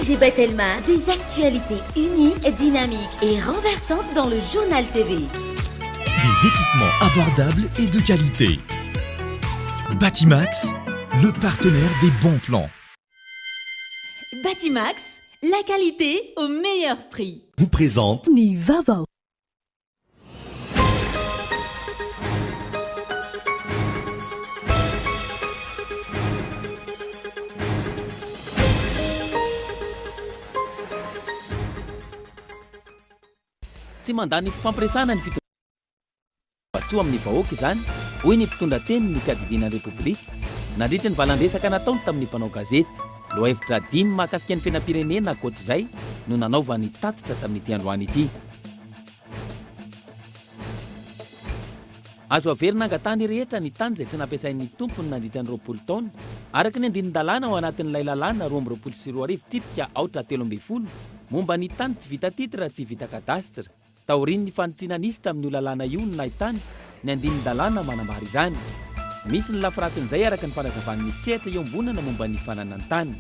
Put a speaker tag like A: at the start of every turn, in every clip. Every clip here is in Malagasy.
A: ONG Batelma, des actualités uniques, dynamiques et renversantes dans le Journal TV.
B: Des équipements abordables et de qualité. Batimax, le partenaire des bons plans.
A: Batimax, la qualité au meilleur prix.
B: Vous présente
A: Ny vaovao.
C: Tsy mandà ny fifampiresahana ny fitondran-tsoa amin'ny vahoaka izany, hoy ny mpitondra tenin'ny fiadidiana ny Repoblika, nandritra ny valan-dresaka nataony tamin'ny mpanao gazety. Lohahevitra dimy mahakasika ny fiainam-pirenena ankoatr'izay no nanaovany tatitra tamin'ity androany ity. Azo averina angatahany rehetra ny tany izay tsy nampiasain'ny tompony nandritra ny 20 taona, araka ny andinin-dalàna ao anatin'ilay lalàna 2022 tsipika aotra 13 momba ny tany tsy vita titre tsy vita cadastre. Taorian'ny fanitsiana nisy tamin'io lalàna io no nahitana ny andinin-dalàna manambara izany. Misy ny lafiratin'izay araka ny fanazavan'ny sehatra iombonana momba ny fananan-tany.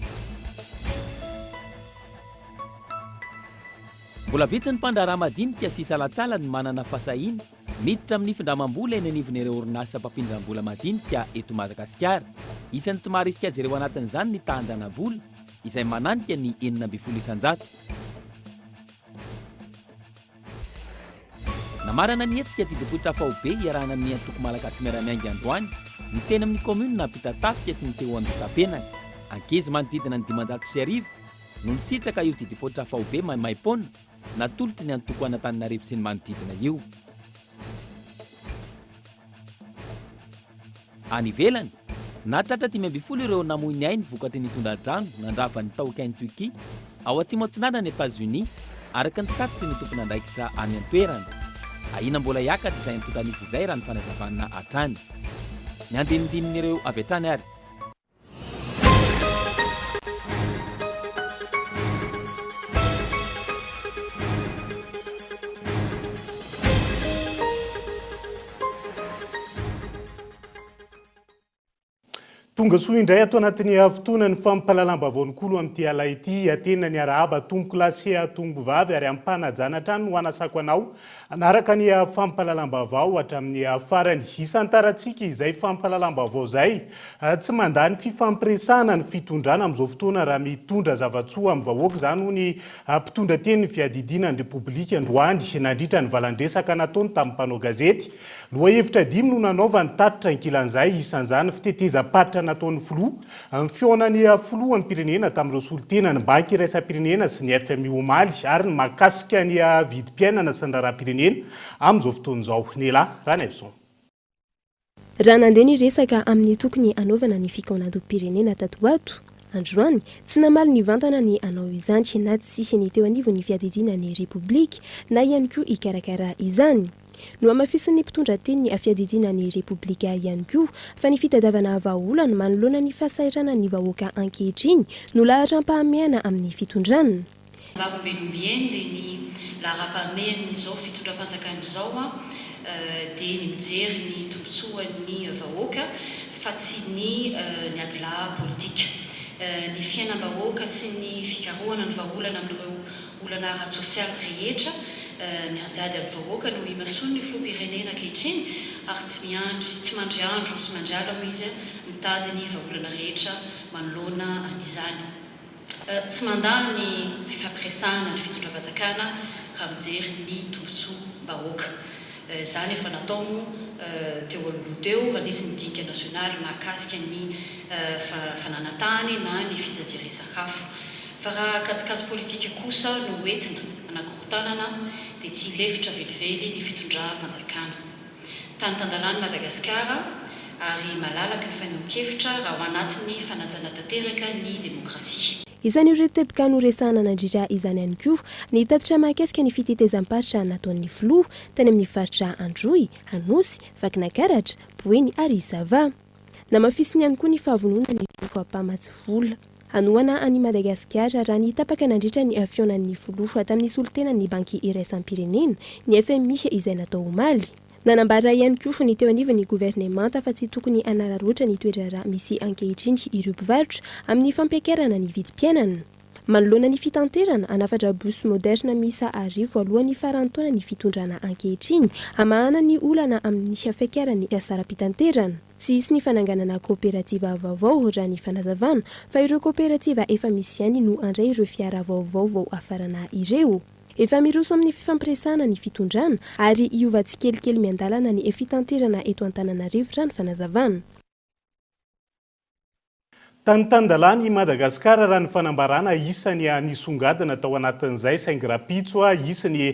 C: Mbola vitsy ny mpandraharaha madinika sy salantsalany manana fahasahiana miditra amin'ny findramam-bola eny anivon'ireo orinasa mpampindram-bola madinika eto Madagasikara. Isan'ny tsy maharisika azy ireo anatin'izany ny tahan-janabola izay mananika ny 16%. Namarana ny hetsika Didim-poitra faobe iarahana amin'ny antoko Malagasy Miara-Miainga androany ny teny amin'ny kaominina Ampitatafika sy ny teo Andohatapenaka. Ankizy manodidina ny 1500 no nisitraka io didim-poitra faobe maimaim-poana natolotry ny antoko an'Antananarivo sy ny manodidina io. Any ivelany, nahatratra 15 ireo namoy ny ainy vokatry ny tondra-drano nandrava ny tao Kentucky, ao atsimo atsinanan'i Etazonia, araka ny tatitry ny tompon'andraikitra any an-toerana. Ahiana mbola hiakatra izay antontan'isa izay raha ny fanazavana hatrany. Ny andinindinin'ireo avy hatrany ary.
D: Tonga soa indray ato anatin'ny fotoana ny fampahalalam-baovao ny kolo amin'ity ala ity. Tena ny arahaba tompokolahy sy tompovavy ary am-panajana hatrany no hanasako anao hanaraka ny fampahalalam-baovao hatramin'ny farany. Hisantarantsika izay fampahalalam-baovao izay. Tsy mandà ny fifampiresahana ny fitondrana amin'izao fotoana raha mitondra zava-tsoa amin'ny vahoaka izany hoy ny mpitondra tenin'ny fiadidiana ny Repoblika androany nandritra ny valan-dresaka nataony tamin'ny mpanao gazety. Lohahevitra dimy no nanaovany tatitra ankilan'izay, isan'izany fitetezam-paritra nataon'ny filoha, ny fihaonan'ny filoham-pirenena tamin'ireo solontenan'ny Banky iraisam-pirenena sy ny fmi omaly ary ny mahakasika ny vidim-piainana sy ny raharaham-pirenena amin'izao fotoana izao. Nela Ranaivoson.
E: Raha nandeha ny resaka amin'ny tokony hanaovana ny fikaonandoham-pirenena tato ho ato, androany, tsy namaly nivantana ny hanao izany na tsy ny teo anivon'ny fiadidiana ny Repoblika na ihany koa hikarakara izany. Nohamafisin'ny mpitondra tenin'ny fiadidiana ny Repoblika ihany koa fa ny fitadiavana vahaolana manoloana ny fahasahiranan'ny vahoaka ankehitriny no laharam-pahamehana amin'ny fitondrana.
F: Mba ombieny ombieny dia ny laharam-pahamehan'izao fitondram-panjakana izao dia ny mijery ny tombontsoan'ny vahoaka fa tsy ny ny adilahy politika. Ny fiainam-bahoaka sy ny fikarohana ny vahaolana amin'ireo olana ara-tsosialy rehetra mianjady amin'ny vahoaka no imasoan'ny filoham-pirenena ankehitriny ary tsy miandry, tsy mandry andro tsy mandry alina moa izy mitady ny vahaolana rehetra manoloana an'izany. Tsy mandà ny fifampiresahana ny fitondram-panjakana raha mijery ny tombontsoam-bahoaka. Izany efa natao moa teo alohaloha teo raha nisy ny dinika nasionaly mahakasika ny fananan-tany na ny fitsinjaran-tsakafo. Fa raha kajikajy politika kosa no hoentina hanakorontanana dia tsy hilefitra velively ny fitondram-panjakana. Tany tan-dalàn'i Madagasikara ary malalaka ny fanehoan-kevitra raha ao anatin'ny fanajana tanteraka ny demokrasia.
E: Isan'ireo teboka noresahana nandritra izany ihany koa ny tatitra mahakasika ny fitetezam-paritra nataon'ny filoha tany amin'ny faritra Androy, Anosy, Vakinakaratra, Boeny ary Sava. Namafisiny ihany koa ny fahavononan'ireo mpamatsy vola hanohana an'i Madagasikara raha ny tapaka nandritra ny fihaonan'ny filoha tamin'ny solontenan'ny Banky iraisam-pirenena, ny fmi, izay natao omaly. Nanambara ihany koa ny teo anivon'ny governemanta fa tsy tokony hanararaotra ny toe-draharaha misy ankehitriny ireo mpivarotra amin'ny fampiakarana ny vidim-piainana. Manoloana ny fitanterana, hanafatra bus moderne miisa 1000 alohan'ny faran'ny taona ny fitondrana ankehitriny, hamahana ny olana amin'ny fiakaran'ny saram-pitanterana. Tsy hisy ny fananganana kaoperativa vaovao, raha ny fanazavana, fa ireo kaoperativa efa misy ihany no handray ireo fiara vaovao vao hafarana ireo. Efa miroso amin'ny fifampiresahana ny fitondrana, ary hiova tsikelikely miandalana ny fitanterana eto Antananarivo, raha ny fanazavana.
D: Tany tan-dalàna i Madagasikara raha ny fanambarana isany nisongadina tao anatin'izay saingy rahampitso hisy ny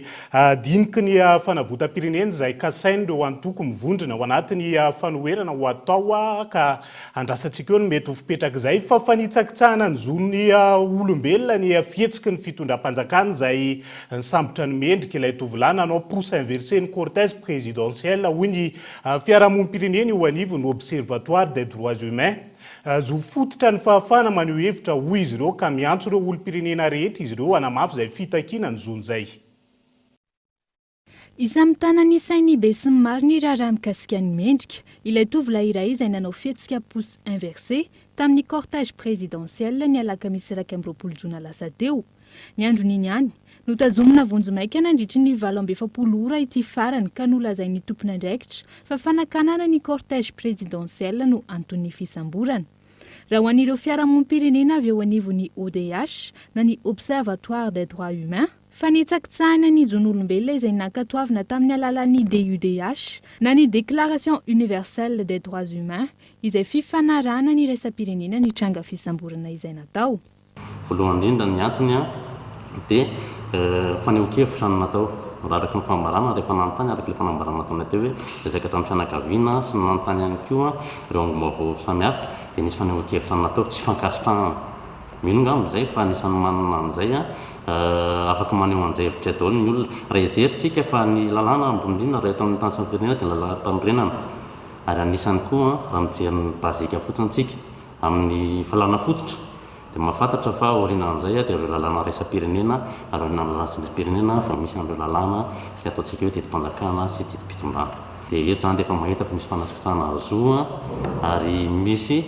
D: diniky ny fanavotam-pirenena izay kasain'ireo antoko mivondrona ao anatin'ny fanoherana ho atao ka andrasantsika eo ny mety ho fipetrak'izay fa fanitsakitsahana ny zon'ny olombelona ny fihetsiky ny fitondram-panjakana izay nisambotra ny mendrika ilay tovolahy nanao pouce inversé ny cortège présidentiel hoy ny Fiarahamonim-pirenena eo anivon'ny Observatoire des droits humains. Zo fototra ny fahafahana maneho hevitra, hoy izy ireo, ka miantso ireo olom-pirenena rehetra izy ireo hanamafy izay fitakiana ny zony izay.
G: Isan'ny mitana ny sain'ny besinimaro ny raharaha mikasika an'i Mendrika, ilay tovolahy iray izay nanao fihetsika pouce inversé tamin'ny cortège présidentiel ny alakamisy 21 jona lasa teo. Ny andron'iny ihany, notazomina vonjimaika nandritry ny 48 ora ity farany ka nolazain'ny tompon'andraikitra fa fanakanana ny cortège présidentiel no anton'ny fisamborana. Raha ho an'ireo fiarahamonim-pirenena avy eo anivon'ny ODH na ny Observatoire des droits humains, fanitsakitsahana ny zon'olombelona izay nankatoavina tamin'ny alalan'ny DUDH na ny Déclaration universelle des droits humains izay fifanarahana niraisam-pirenena ny tranga fisamborana izay natao.
H: Voalohany indrindra ny antony dia fanehoan-kevitra no natao. Raha araka ny fanambarana, rehefa nanontany araka ilay fanambarana nataonay teo hoe resaka tamin'ny fianakaviana sy ny nanontany ihany koa ireo angom-baovao samihafa dia nisy fanehoan-kevitra natao, tsy fankasitrahana. Mino angamba izay fa anisan'ny manana an'izay, afaka maneho an'izay hevitra izay daholo ny olona. Raha hijerintsika fa ny lalàna ambony indrindra raha eto amin'ny tany sy ny firenena dia ny lalàm-panorenana. Ary anisany koa raha mijery ny basique fotsiny tsika amin'ny fahalalana fototra dia mahafantatra fa aorianan'izay dia ireo lalàna iraisam-pirenena ary aorianan'ny lalàna iraisam-pirenena vao misy an'ireo lalàna izay ataontsika hoe didim-panjakana sy didim-pitondrana. Dia eto izany dia efa mahita fa misy fanasokitsahana zo ary misy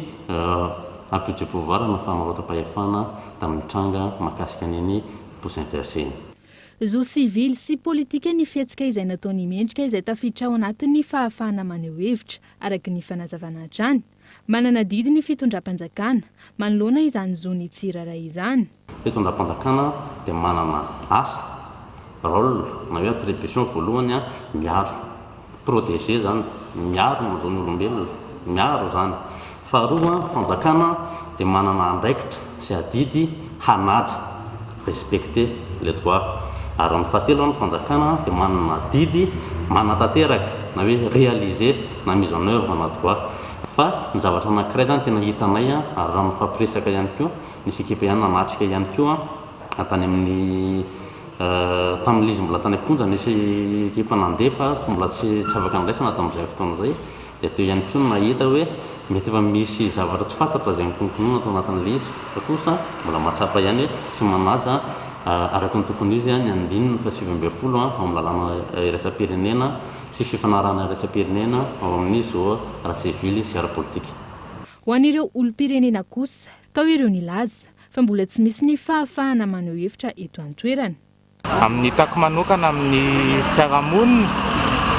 H: abus de pouvoir na fanararaotam-pahefana tamin'ny tranga mahakasika an'iny pouce inversé iny.
G: Zo sivily sy politika ny fihetsika izay nataon'i Mendrika izay tafiditra ao anatin'ny fahafahana maneho hevitra, araka ny fanazavana hatrany. Manana adidy ny fitondram-panjakana manoloana izany zon'ny tsirairay izany.
H: Fitondram-panjakana dia manana asa, rôle, na hoe attribution voalohany miaro, protéger izany, miaro ny zon'ny olombelona, miaro izany. Faharoa, fanjakana dia manana andraikitra sy adidy hanaja, respecter les droits. Ary ny fahatelo, ny fanjakana dia manana adidy manatanteraka na hoe réaliser na mise en oeuvre na droit. Fa ny zavatra anankiray izany tena hitanay ary raha nifampiresaka ihany koa, nisy ekipa ihany nanatrika ihany koa tany amin'ny tamin'ilay izy mbola tany am-ponja nisy ekipa nandeha fa mbola tsy tsy afaka niraisana tamin'izay fotoana izay dia teo ihany koa no nahita hoe mety efa misy zavatra tsy fantatra izay mikononkonona tao anatin'ilay izy fa kosa mbola mahatsapa ihany hoe tsy manaja araka ny tokony ho izy ny andininy faha 19 ao amin'ny lalàna iraisam-pirenena sy fifanarahana iraisam-pirenena ao amin'ny zo ara-tsivily sy ara-politika.
G: Ho an'ireo olom-pirenena kosa, tao ireo nilaza fa mbola tsy misy ny fahafahana maneho hevitra eto an-toerana.
I: Amin'ny hitako manokana amin'ny fiarahamonina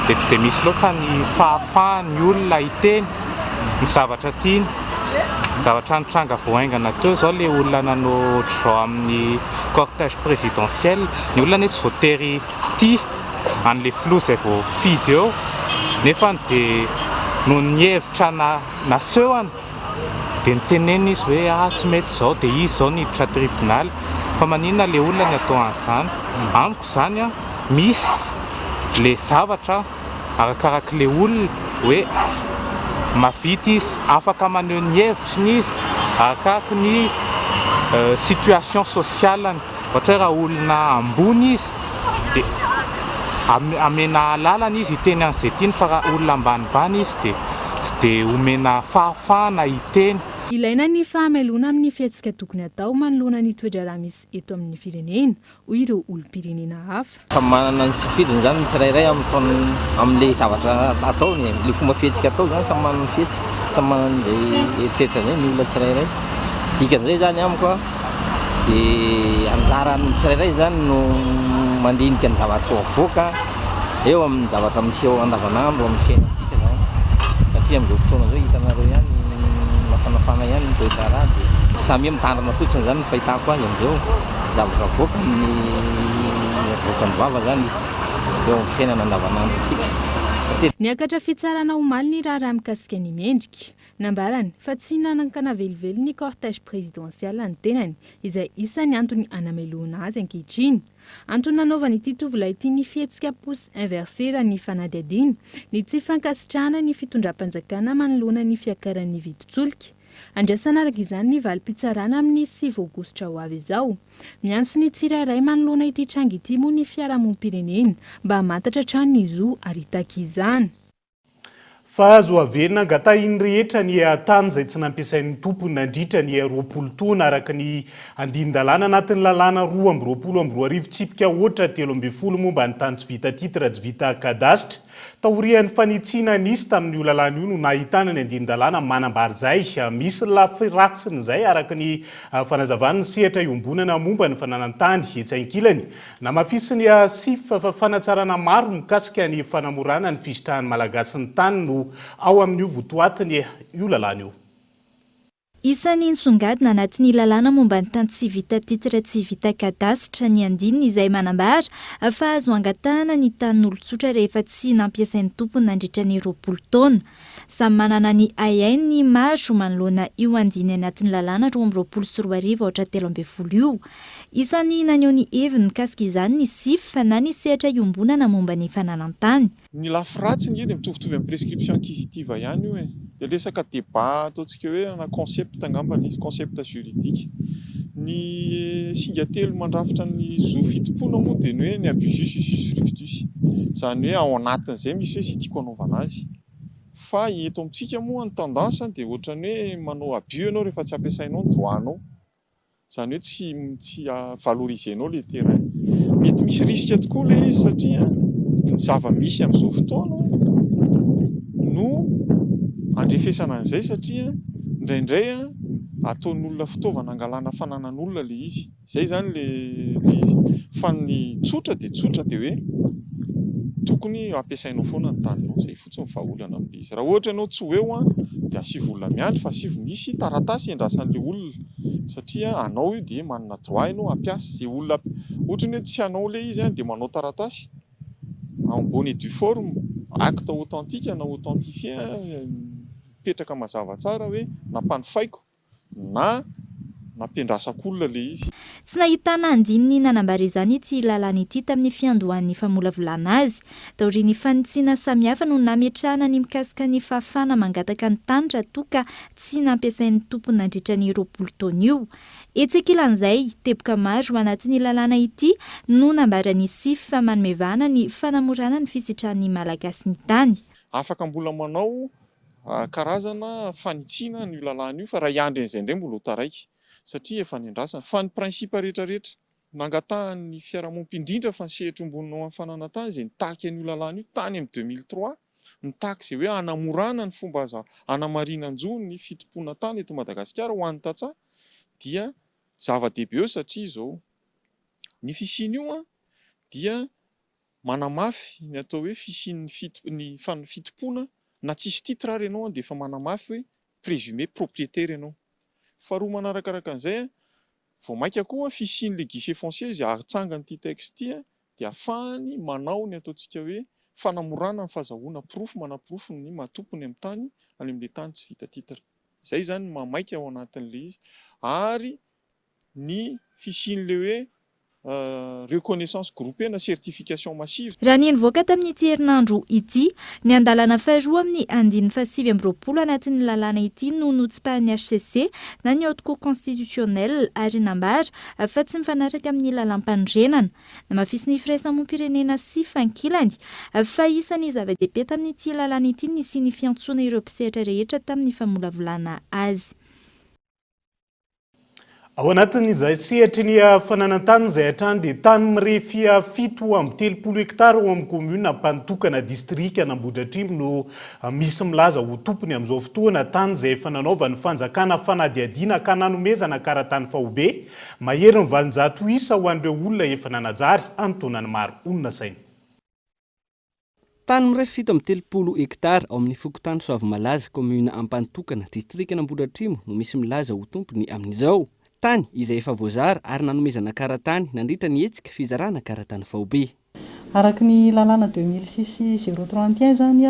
I: dia tsy dia misy loatra ny fahafahan'ny olona hiteny ny zavatra tiany. Zavatra nitranga vao haingana teo izao ilay olona nanao ohatr'izao amin'ny cortège présidentiel. Ny olona anie tsy voatery tia an'ilay filoha izay voafidy eo nefany dia noho ny hevitra nasehony dia nitenenina izy hoe ah tsy mety izao dia izy izao niditra tribonaly fa maninona ilay olona ny atao an'izany amiko izany an misy ilay zavatra arakarak'ilay olona hoe mavita izy afaka maneho ny hevitry izy arakaraky ny situation sociale-ny Ohatra hoe raha olona ambony izy dia amena alalana izy hiteny an'izay tiany fa raha olona ambanimbany izy dia tsy dia omena fahafahana hiteny.
G: Ilaina ny fahamelona amin'ny fihetsika tokony hatao manoloana ny toe-draharaha misy eto amin'ny firenena, hoy ireo olom-pirenena hafa.
J: Samy manana ny safidiny izany ny tsirairay amin'ilay zavatra ataony e, ilay fomba fihetsika atao izany samy manana ny fihetsika, samy manana an'izay eritreritra izay ny olona tsirairay. Dikan'izay izany amiko a, Dia anjaran'ny tsirairay izany no mandinika ny zavatra ho avoaka eo amin'ny zavatra miseho andavanandro amin'ny fiainantsika izany. Satria amin'izao fotoana izao hitanareo ihany mafanafana ihany ny toe-draharaha dia samia mitandrina fotsiny izany ny fahitako azy amin'izao. Zavatra avoaka ny avoakan'ny vava izany eo amin'ny fiainana andavanandrontsika.
G: Niakatra fitsarana omaly ny raharaha mikasika an'i Mendrika. Nambarany fa tsy nanankana velively ny cortège présidentiel ny tenany, izay isan'ny antony anamelohana azy ankehitriny. Antony nanaovan'ity tovolahy ity ny fihetsika pouce inversé raha ny fanadihadiana, ny tsy fankasitrahana ny fitondram-panjakana manoloana ny fiakaran'ny vidin-tsolika. Andrasana araka izany ny valim-pitsarana amin'ny sivy aogositra ho avy izao. Miantso ny tsirairay manoloana ity tranga ity moa ny fiarahamonim-pirenena mba hamantatra hatrany ny zo ary hitaky izany.
D: Fa azo averina angatahin'ny rehetra ny tany izay tsy nampiasain'ny tompony nandritra ny 20 taona araka ny andinin-dalàna anatin'ny lalàna 2022 tsipika aotra 13 momba ny tany tsy vita titre tsy vita kadasitra. Taorian'ny fanitsiana nisy tamin'io lalàna io no nahitana ny andinin-dalàna manambara izay. Misy lafy ratsiny izay araka ny fanazavan'ny sehatra iombonana momba ny fananan-tany. Etsy ankilany, Namafisin'ny ASIF fa fanatsarana maro mikasika ny fanamorana ny fisitrahan'ny Malagasy ny tany no ao amin'io votoatiny io lalàna io.
K: Isan'ny nisongadina anatin'ny lalàna momba ny tany tsy vita titre tsy vita kadasitra ny andininy izay manambara fa azo angatahana ny tanin'olon-tsotra rehefa tsy nampiasain'ny tompony nandritra ny 20 taona. Samy manana ny ahiahiny ny maro manoloana io andininy anatin'ny lalàna 2022 aotra 13 io. Isan'ny naneho ny heviny mikasika izany ny Sif na ny sehatra iombonana momba ny fananan-tany.
L: Ny lafy ratsy nge dia mitovitovy amin'ny prescription acquisitive ihany io e! Dia resaka débat ataontsika hoe ana concept angamba ilay izy, concept juridique. Ny singa telo mandrafitra ny zo fitompoana moa dia ny hoe ny abusus, usus, fructus. Izany hoe ao anatin'izay misy hoe izay tiako hanaovana azy. Fa eto amintsika moa ny tendance dia ohatran'ny hoe manao abus ianao rehefa tsy ampiasainao ny droit-nao. Izany hoe tsy tsy valoriser-nao ilay terrain. Mety misy risque tokoa ilay izy satria ny zava-misy amin'izao fotoana no andrefesana an'izay satria indraindray ataon'olona fitaovana hangalana fananan'olona ilay izy. Izay izany ilay ilay izy. Fa ny tsotra dia tsotra dia hoe tokony ampiasainao foana ny taninao. Izay fotsiny ny vahaolana amin'ilay izy. Raha ohatra ianao tsy ho eo dia asivo olona miandry fa asivo misy taratasy iandrasan'ilay olona satria anao io dia manana droit ianao hampiasa. Izay olona ohatra ny hoe tsy anao ilay izy dia manao taratasy en bonne et due forme, acte authentique na authentifié mipetraka mazava tsara hoe nampanofaiko. na nampiandrasako olona ilay izy.
K: Tsy nahitana andininy nanambara izany ity lalàna ity tamin'ny fiandohan'ny famolavolana azy. Taorian'ny fanitsiana samihafa no nametrahana ny mikasika ny fahafahana mangataka ny tany raha toa ka tsy nampiasain'ny tompony nandritra ny 20 taona io. Etsy ankilan'izay, teboka maro anatin'ny lalàna ity no nambaran'ny Sif fa manome vahana ny fanamorana ny fisitrahan'ny Malagasy ny tany.
L: Afaka mbola manao karazana fanitsiana an'io lalàna io fa raha hiandry an'izay indray mbola ho taraiky satria efa niandrasana fa ny principe rehetra rehetra nangatahan'ny fiarahamonim indrindra fa ny sehatra iombonana ho an'ny fananantany izay nitaky an'io lalàna io tany amin'ny 2003 nitaky izay hoe hanamorana ny fomba aza hanamarinan-jo ny fitompoana tany eto Madagasikara ho an'ny tantsaha dia zava-dehibe eo satria izao ny fisian'io dia manamafy ny atao hoe fisian'ny ny fitompoana na tsisy titre ary ianao dia efa manamafy hoe présumé propriétaire ianao. Faharoa manarakaraka an'izay an, vao mainka koa fisian'ilay guichet foncier izay atsangan'ity texte ity an, dia afahany manao ny ataontsika hoe fanamorana ny fahazahoana porofo manaporofo ny maha tompony amin'ny tany any amin'ilay tany tsy vita titre. Izay izany no maha maika ao anatin'ilay izy ary ny fisian'ilay hoe reconnaissance groupée na certification massive.
K: Raha ny nivoaka tamin'ity herinandro ity, ny andalana faharoa amin'ny andininy faha-29 anatin'ny lalàna ity no notsipahan'ny hcc na ny Haute Cour Constitutionnelle ary nambara fa tsy mifanaraka amin'ny lalàmpanorenana. Namafisin'ny firaisamoam-pirenena sif ankilany fa isan'ny zava-dehibe tamin'ity lalàna ity ny nisian'ny fiantsoana ireo mpisehatra rehetra tamin'ny famolavolana azy.
D: Ao anatin'izay sehatry ny fananan-tany izay hatrany dia tany mirefy 37 hektara ao amin'ny kaominina Ampanotokana, distrikan'Ambohidratrimo no misy milaza ho tompony amin'izao fotoana, tany izay efa nanaovan'ny fanjakana fanadihadiana ka nanomezana karatany faobe maherin'ny 800 isa ho an'ireo olona efa nanajary an-taonany maro honina saina.
M: Tany mirefy 37 hektara ao amin'ny fokontany Soavimalaza, kaominina Ampanotokana, distrikan'Ambohidratrimo no misy milaza ho tompony amin'izao. Tany izay efa voazara ary nanomezana karatany nandritra ny hetsika fizarana karatany faobe.
N: Araka ny lalàna 2006 031 izany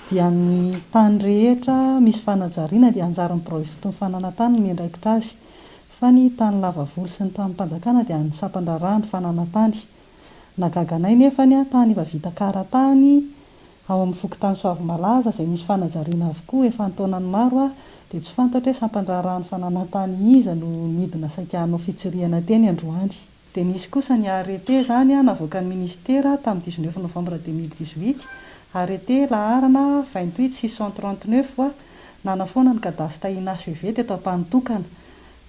N: dia ny tany rehetra misy fanajariana dia anjaran'ny birao ifoton'ny fananan-tany no miandraikitra azy fa ny tany lava volo sy ny tanim-panjakana dia an'ny sampan-draharahan'ny fananan-tany. Nahagaga anay nefa ny tany efa vita kara-tany ao amin'ny fokontany Soavimalaza izay misy fanajariana avokoa efa an-taonany maro dia tsy fantatra hoe sampan-draharahan'ny fananan-tany iza no nidina saika hanao fitsirihana teny androany. Dia nisy kosa ny arrêté izany navoakan'ny ministera tamin'ny dix-neuf novembre 2018, arrêté laharana 28 639 nanafoana ny cadastre inachevé teto Ampanotokana.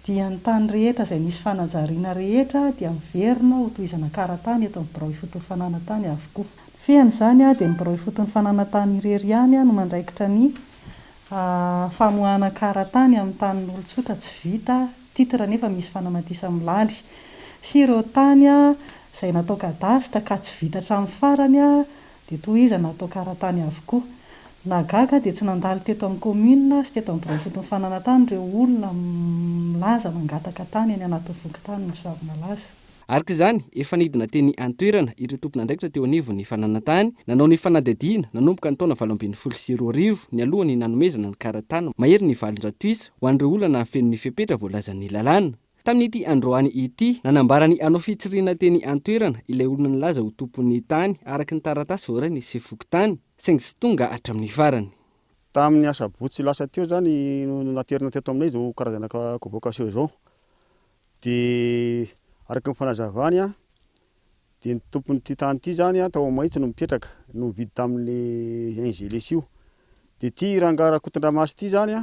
N: Dia ny tany rehetra izay nisy fanajariana rehetra dia miverina ho tohizana kara-tany eto amin'ny birao ifoton'ny fananan-tany avokoa. Ny fehan'izany dia ny birao ifoton'ny fananan-tany irery ihany no mandraikitra ny famoahana kara-tany amin'ny tanin'olon-tsotra tsy vita titre nefa misy fanamatisa-milaly sy ireo tany izay natao kadasitra ka tsy vita hatramin'ny farany dia tohizana atao karatany avokoa. Nahagaga dia tsy nandalo teto amin'ny commune sy teto amin'ny birao ifotony fananantany ireo olona milaza mangataka tany any anatin'ny fokontany ny Soavinalaza.
M: Araka izany, efa nidina teny an-toerana ireo tompon'andraikitra teo anivon'ny fananantany nanao ny fanadihadiana nanomboka ny taona 2018 nialohan'ny nanomezana ny karatany maherin'ny 800 isa ho an'ireo olona nahafeno ny fepetra voalazan'ny lalàna. Tamin'ity androany ity, nanambara ny hanao fitsirihana teny an-toerana ilay olona nilaza ho tompon'ny tany araka ny taratasy voarain'ny sefo fokontany, saingy tsy tonga hatramin'ny farany.
O: Tamin'ny asabotsy lasa teo izany no naterina teto aminay izao karazana convocation izao. Dia araka ny fanazavany dia ny tompon'ity tany ity izany tao Mahitsy no mipetraka, no nividy tamin'ilay Ingeles io. Dia ity rangahy Rakotondramasy ity izany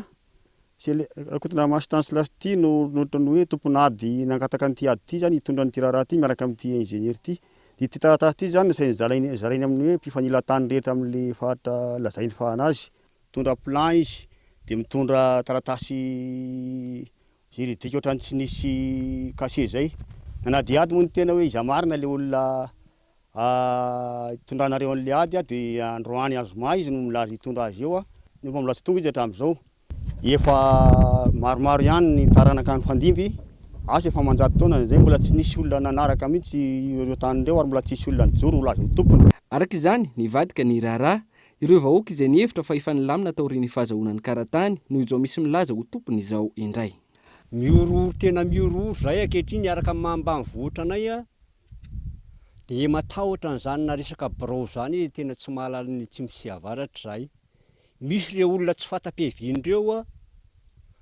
O: Rakotondramasy Stanislas ity no ohatran'ny hoe tompon'ady nangataka an'ity ady ity izany hitondra an'ity raharaha ity miaraka amin'ity ingénieur ity. Dia ity taratasy ity izany nasainy zarainy zarainy amin'ny hoe mpifanila tany rehetra amin'ilay faritra lazainy fa an'azy. Mitondra plan izy dia mitondra taratasy Juridique ohatran'ny tsy nisy cachet zay. Nanadihady moa ny tena hoe iza marina le olona hitondranareo an'le ady dia androany zoma izy no milaza hitondra azy eo nefa mbola tsy tonga izy hatramin'izao. Efa maromaro ihany ny taranaka nifandimby, asa efa aman-jato taona izay mbola tsy nisy olona nanaraka mihitsy ireo tany ireo ary mbola tsisy olona nijoro ho laza ho tompony.
M: Araka izany, nivadika ny raharaha. Ireo vahoaka izay nihevitra fa efa nilamina taorian'ny fahazahoana ny karatany no izao misy milaza ho tompony izao indray.
P: Mihorohoro tena mihorohoro zahay ankehitriny miaraka amin'ny maha ambanivohitra anay a, dia matahotra an'izany na resaka birao izany tena tsy mahalala ny atsimo sy avaratra izahay. Misy ireo olona tsy fanta-piaviana ireo a,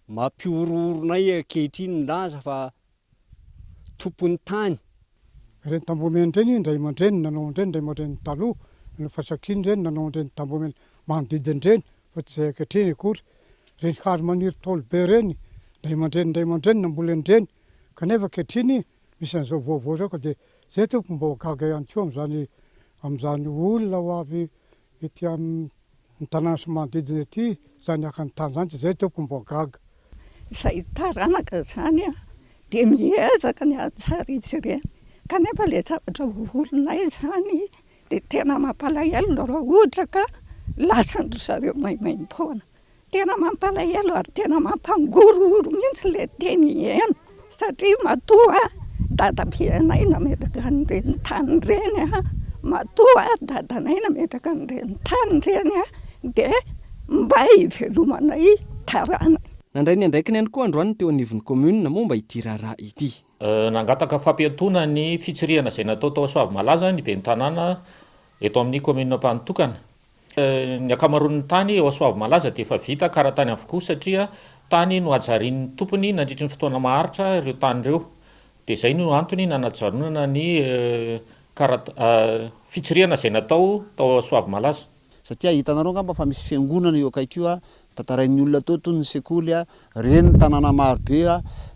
P: mampihorohoro anay ankehitriny milaza fa tompon'ny tany.
Q: Ireny tamboho-mena ireny ny ray aman-dreny nanao an'ireny, ny ray aman-dreny taloha, ny fasak'iny ireny nanao an'ireny tamboho-mena manodidina ireny fa tsy izay ankehitriny akory. Ireny hazo maniry ntaolo be ireny, ny ray aman-dreny ny ray aman-dreny namboly an'ireny kanefa ankehitriny misy an'izao vaovao izao ka dia izay tompoko mba ho gaga ihany koa amin'izany amin'izany olona ho avy Ety amin ny tanàna sy manodidina ety izany haka ny tany izany dia izay tompoko mbo gaga.
R: Izay taranaka izany dia miezaka ny hahatsara izy ireny kanefa ilay zavatra vovorinay izany dia tena mampalahelo raha ohatra ka lasan-dry zareo maimaimpoana. Tena mampalahelo ary tena mampangorohoro mihitsy ilay teny heno satria matoa dadabenay nametraka an'ireny tany ireny, matoa dadanay nametraka an'ireny tany ireny dia mba hivelomanay taranaka.
M: Nandray ny andraikiny ihany koa androany ny teo anivon'ny kaominina momba ity raharaha ity.
S: Nangataka fampiatoana ny fitsirihana izay natao tao Soavimalaza ny ben'ny tanàna eto amin'ny kaominina Ampanotokana. Ny ankamaroan'ny tany eo Soavimalaza dia efa vita karatany avokoa satria tany nohajarian'ny tompony nandritry ny fotoana maharitra ireo tany ireo. Dia izay no antony nanajanonana ny karat fitsirihana izay natao tao Soavimalaza.
T: Satria hitanareo angamba fa misy fiangonana eo akaiky io, tantarain'ny olona teo toy ny sekoly, reny tanàna maro be,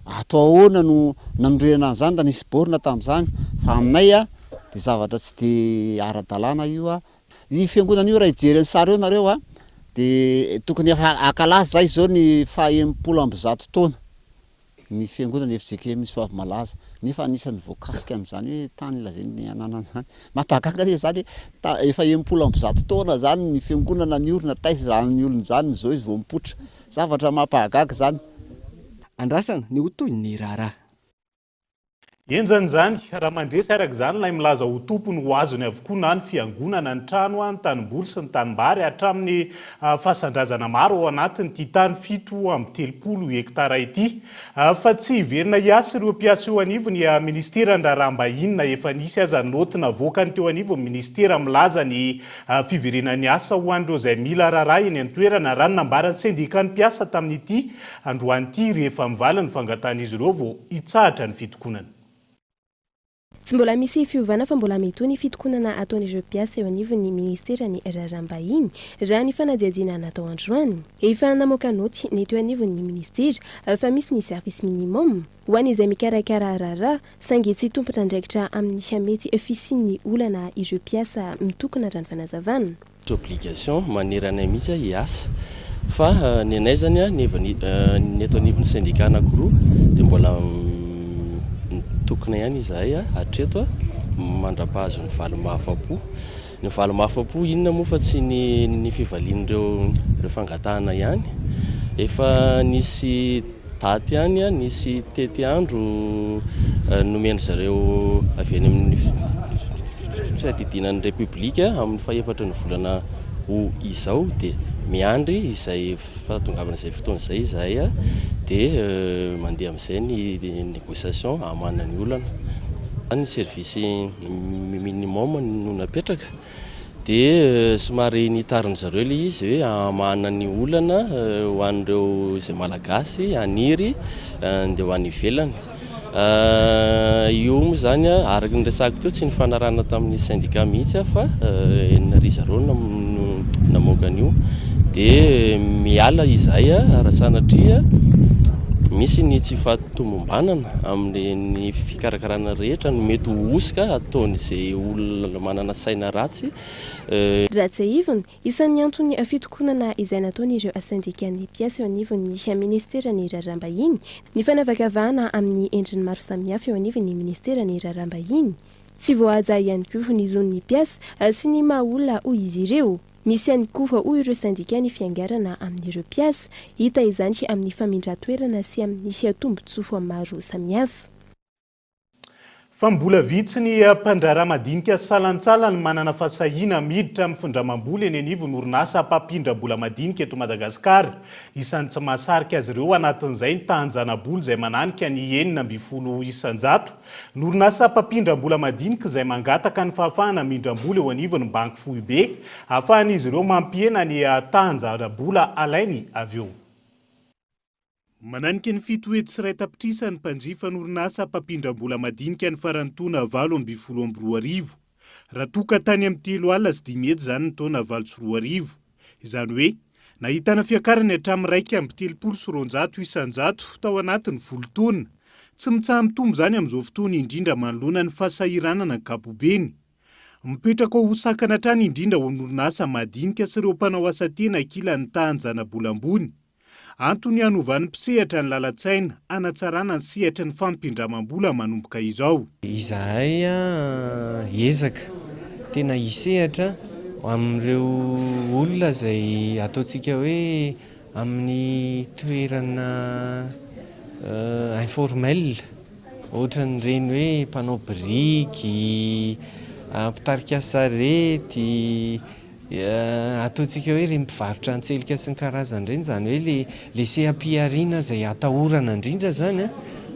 T: Atao ahoana no nanorenana an'izany raha nisy borne tamin'izany? Fa aminay dia zavatra tsy dia ara-dalàna io. Io fiangonana io raha hijery ny sary eo nareo dia tokony efa hankalaza izay izao ny faha 160 taona ny fiangonana fjkm Soavimalàza nefa anisan'ny voakasika amin'izany hoe tany lazainy ananany izany. Mampahagaga anie izany hoe efa 160 taona izany ny fiangonana niorina taiza izany olona izany izao izy vao mipoitra. Zavatra mampahagaga izany.
M: Andrasana ny ho tohin'ny raharaha.
D: Henjana izany, raha mandresy araka izany ilay milaza ho tompony ho azony avokoa na ny fiangonana, ny trano, ny tanimboly sy ny tanimbary hatramin'ny fasan-drazana maro ao anatin'ity tany 37 hektara ity. Fa tsy hiverina hiasa ireo mpiasa eo anivon'ny ministeran'ny raharaham-bahiny na efa nisy aza naoty navoakany teo anivon'ny ministera milaza ny fiverenan'ny asa ho an'ireo izay mila raharaha eny an-toerana, raha ny nambaran'ny sendikan'ny mpiasa tamin'ity androany ity rehefa mivaly ny fangatahan'izy ireo vao hitsahatra ny fitokonana.
E: Tsy mbola misy fiovana fa mbola mitohy ny fitokonana ataon'ireo mpiasa eo anivon'ny ministeran'ny raharaham-bahiny, raha ny fanadihadiana natao androany. Efa namoaka naoty ny teo anivon'ny ministera fa misy ny service minimum ho an'izay mikarakara raharaha saingy tsy tompon'andraikitra amin'ny mety fisian'ny olana ireo mpiasa mitokona raha ny fanazavana.
U: Tsy obligation manery anay mihitsy hiasa fa ny anay zany ny ny eto anivon'ny syndicat anankiroa dia mbola mitokona ihany izahay hatreto mandrapahazo ny valiny mahafapo. Ny valiny mahafapo inona moa fa tsy ny ny fivalian'ireo ireo fangatahana ihany. Efa nisy Daty ihany nisy tetiandro nomen-dry zareo avy eny amin'ny fiadidiana ny Repoblika amin'ny fahefatry ny volana ho izao dia miandry izay fahatongavan'izay fotoana izay izahay dia mandeha amin'izay ny négociation hamahana ny olana. Ny service minimum no napetraka. Dia somary nitarin-dry zareo ilay izy hoe hamahana ny olana ho an'ireo izay Malagasy haniry handeha ho any ivelany. Io moa izany araka ny resahako teo tsy nifanarahana tamin'ny syndicat mihitsy fa ry zareo no namoaka an'io. Dia miala izahay raha sanatria misy ny tsy fahatomombanana amin'ny fikarakarana rehetra ny mety ho hosoka ataon'izay olona manana saina ratsy.
E: Raha tsiahivina, isan'ny anton'ny fitokonana izay nataon'ireo sendikan'ny mpiasa eo anivon'ny minisiteran'ny Raharaham-bahiny ny fanavakavahana amin'ny endriny maro samihafa eo anivon'ny minisiteran'ny Raharaham-bahiny. Tsy voahaja ihany koa ny zon'ny mpiasa sy ny maha olona hoy izy ireo. Misy ihany koa hoy ireo sendika ny fiangarana amin'ireo mpiasa. Hita izany amin'ny famindran-toerana sy amin'ny tombontsoa maro samihafa.
D: Fa mbola vitsy ny mpandraharaha madinika salantsalany manana fahasahiana miditra amin'ny findramam-bola eny anivon'ny orinasa mpampindram-bola madinika eto Madagasikara. Isan'ny tsy mahasarika azy ireo anatin'izay ny tahan-janabola izay mananika ny 16%. Ny orinasa mpampindram-bola madinika izay mangataka ny fahafahana mindram-bola eo anivon'ny banky foibe ahafahan'izy ireo mampihena ny tahan-janabola alainy avy eo. Mananika ny 107 tapitrisa ny mpanjifa ny orinasa mpampindram-bola madinika ny faran'ny taona 2018, raha toa ka tany amin'ny 503 izany ny taona 2008. Izany hoe, nahitana fiakarany hatramin'ny 231% tao anatin'ny folo taona. Tsy mitsaha-mitombo izany amin'izao fotoana indrindra manoloana ny fahasahiranana ankapobeny. Mipetraka ho sakana hatrany indrindra ho an'ny orinasa madinika sy ireo mpanao asa tena ankilan'ny tahan-janabola ambony. Antony hanovan'ny mpisehatra ny lalan-tsaina hanatsarana ny sehatry ny fampindramam-bola manomboka izao.
V: Izahay hiezaka tena hisehatra amin'ireo olona izay ataontsika hoe amin'ny toerana informel, ohatran'ireny hoe mpanao biriky, mpitarika sarety, Ataontsika hoe ireny mpivarotra antselika sy ny karazany ireny, izany hoe ilay ilay seha-pihariana izay atahorana indrindra izany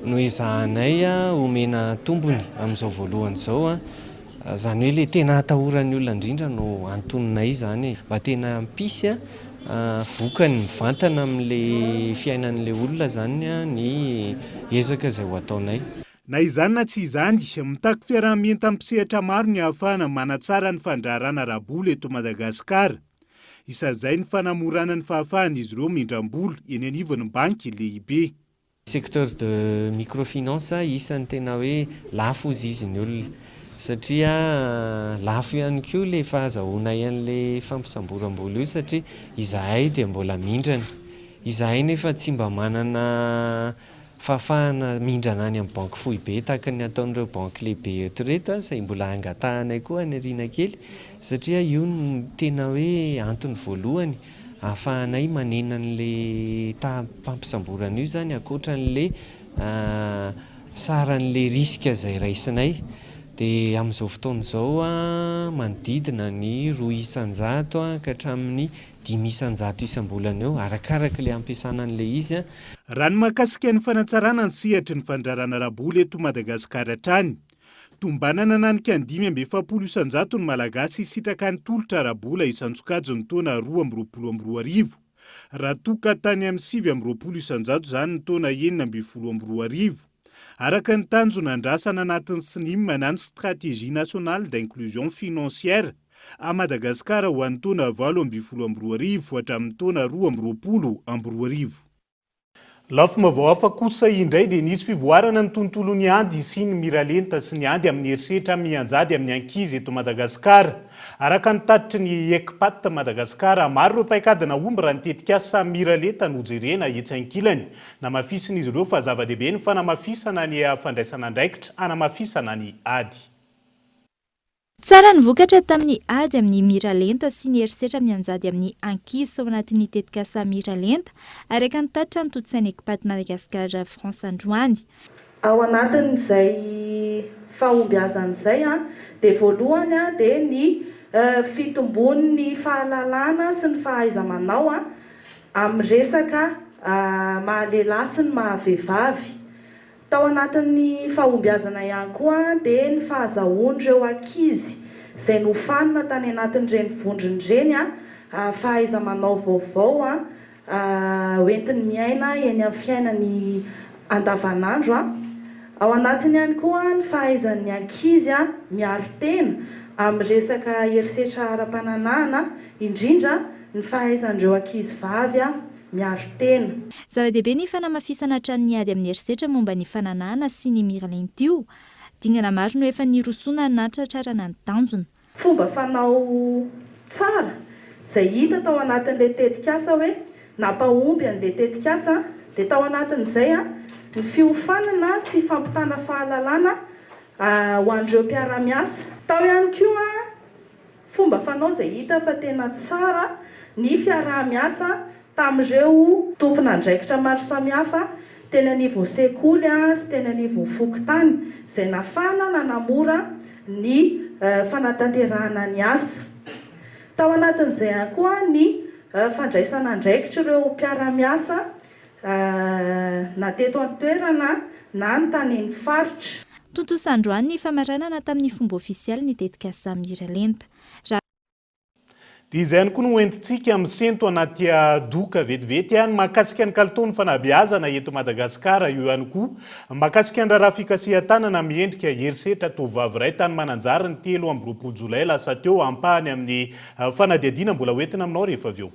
V: no ezahanay omena tombony amin'izao voalohany izao. Izany hoe ilay tena atahoran'ny olona indrindra no antoninay izany e. Mba tena hampisy vokany mivantana amin'ilay fiainan'ilay olona izany ny ezaka izay ho ataonay.
D: Na izany na tsy izany, mitaky fiaraha-mientan'ny mpisehatra maro ny hahafahana manatsara ny fandraharahana ara-bola eto Madagasikara. Isan'izay ny fanamorana ny fahafahan'izy ireo mindram-bola eny anivon'ny banky lehibe.
V: Secteur de microfinance isan'ny tena hoe lafo hozy izy ny olona satria lafo ihany koa ilay fahazahoanay an'ilay fampisamboram-bola io satria izahay dia mbola mindrana. Izahay nefa tsy mba manana fahafahana mindrana any amin'ny banky foibe tahaka ny ataon'ireo banky lehibe eto ireto izay mbola angatahanay koa any aoriana kely satria io no tena hoe antony voalohany ahafahanay manena an'ilay taham-pampisamborana io izany ankoatra an'ilay saran'ilay risque izay raisinay. Dia amin'izao fotoana izao manodidina ny 2% ka hatramin'ny 5% isam-bolana eo, arakaraka ilay ampiasana an'ilay izy.
D: Raha ny mahakasika ny fanatsarana ny sehatry ny fandrarana ara-bola eto Madagasikara hatrany, Tombanana hananika ny 45% ny Malagasy hisitraka ny tolotra ara-bola isan-tsokajiny taona 2022, raha toa ka tany amin'ny 29% izany ny taona 2016. Araka ny tanjona andrasana anatin'ny Snim na ny Stratégie Nationale d'Inclusion Financière à Madagascar ho an'ny taona 2018 hatramin'ny taona 2022. Lafim-baovao hafa kosa indray dia nisy fivoarana ny tontolon'ny ady sy ny miralenta sy ny ady amin'ny herisetra mianjady amin'ny ankizy eto Madagasikara. Araka ny tatitry ny Ecpat Madagasikara, maro ireo paikady nahomby raha ny tetikasa miralenta no jerena etsy ankilany. Namafisin'izy ireo fa zava-dehibe ny fanamafisana ny fandraisana andraikitra hanamafisana ny ady.
K: Tsara ny vokatra tamin'ny ady amin'ny miralenta sy ny herisetra mianjady amin'ny ankizy tao anatin'ny tetikasa Miralenta, araka ny tatitra notontosain'ny Ecpat Madagascar France androany.
A: Ao anatin'izay fahombiazana izay dia voalohany dia ny fitombon'ny fahalalana sy ny fahaiza-manao amin'ny resaka maha lehilahy sy ny maha vehivavy. Tao anatin'ny fahombiazana ihany koa dia ny fahazahoan'ireo ankizy izay nofanina tany anatin'ireny vondrona ireny fahaiza-manao vaovao hoentiny miaina eny amin'ny fiainany andavanandro. Ao anatiny ihany koa ny fahaizan'ny ankizy miaro tena amin'ny resaka herisetra ara-pananahana, indrindra ny fahaizan'ireo ankizy vavy miaro tena.
K: Zava-dehibe ny fanamafisana hatrany ny ady amin'ny herisetra momba ny fananahana sy ny miralenta io. Dingana maro no efa nirosoana hanatratrarana ny tanjona.
A: Fomba fanao tsara izay hita tao anatin'ilay tetikasa hoe nampahomby an'ilay tetikasa dia tao anatin'izay ny fiofanana sy fampitana fahalalana ho an'ireo mpiara-miasa. Tao ihany koa Fomba fanao izay hita fa tena tsara ny fiaraha-miasa tamin'ireo tompon'andraikitra maro samihafa teny anivon'ny sekoly sy teny anivon'ny fokontany izay nafana nanamora ny fanatanterahana ny asa. Tao anatin'izay ihany koa ny fandraisana andraikitr'ireo mpiara-miasa na teto an-toerana na ny tany amin'ny faritra.
K: Tontosa androany ny famaranana tamin'ny fomba ofisialy ny tetikasa Miralenta. Raha.
D: Dia izay ihany koa no hoentintsika misento anaty doka vetivety ny mahakasika ny kalitaon'ny fanabeazana eto Madagasikara, eo ihany koa mahakasika ny raharaha fikasihan-tanana miendrika herisetra tovovavy iray tany Mananjary ny 23 jolay lasa teo, ampahany amin'ny fanadihadiana mbola hoentina aminao rehefa avy eo.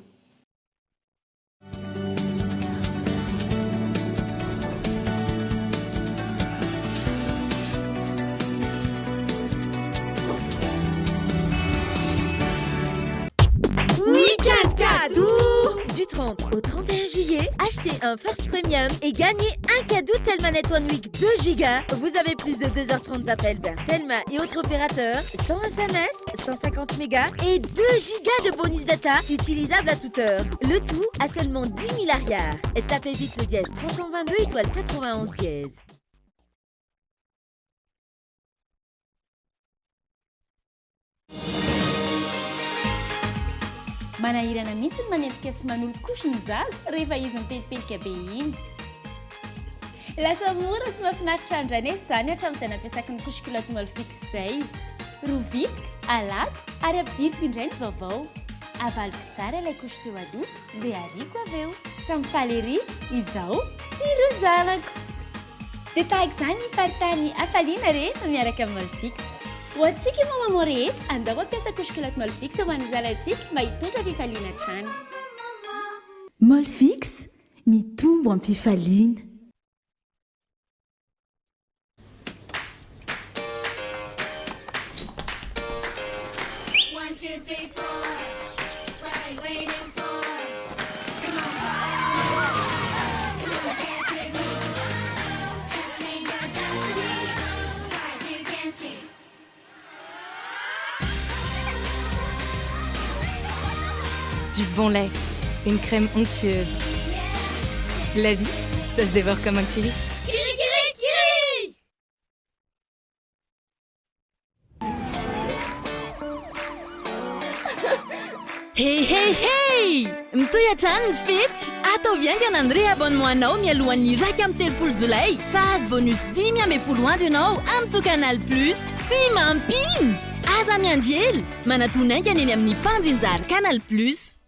B: Week-end cadeau Du 30 au 31 juillet, achetez un First Premium et gagnez un cadeau Telma Net One Week 2 Go. Vous avez plus de 2h30 d'appels vers Telma et autres opérateurs, 100 SMS, 150 mégas et 2 gigas de bonus data utilisables à toute heure. Le tout à seulement 10 000 arrières. Tapez vite le dièse 322 étoile 91 dièse.
W: Manahirana mihitsy ny manenjika sy manolo couche ny zaza rehefa izy mipelipelika be iny. Lasa mora sy mahafinaritra indray nefa izany hatramin'izay nampiasako ny couche culotte Molfix izay. Rovitiko, alako ary ampidiriko indray ny vaovao. Avaloko tsara ilay couche teo aloha dia ariako avy eo. Samy faly ery izaho sy ireo zanako. Dia tahaka izany hiparitahan'ny hafaliana rehefa miaraka amin'ny Molfix. Ho antsika moa maman rehetra, andao hampiasa couche culotte Molfix ho an'ny zanantsika mba hitondra fifaliana hatrany.
X: Molfix, mitombo am-pifaliana.
C: Du bon lait, une crème onctueuse. La vie, ça se dévore comme un kiri.
W: Kiri, kiri, kiri
B: Hey hey hey! Mitohy hatrany ny fety! Ataovy haingana ny réabonnement anao mialohan'ny 31 jolay fa hahazo bonus 15 andro ianao amin'ito Canal Plus. Tsy mampino! Aza miandry ela! Manatona haingana eny amin'ny mpanjinjara Canal Plus.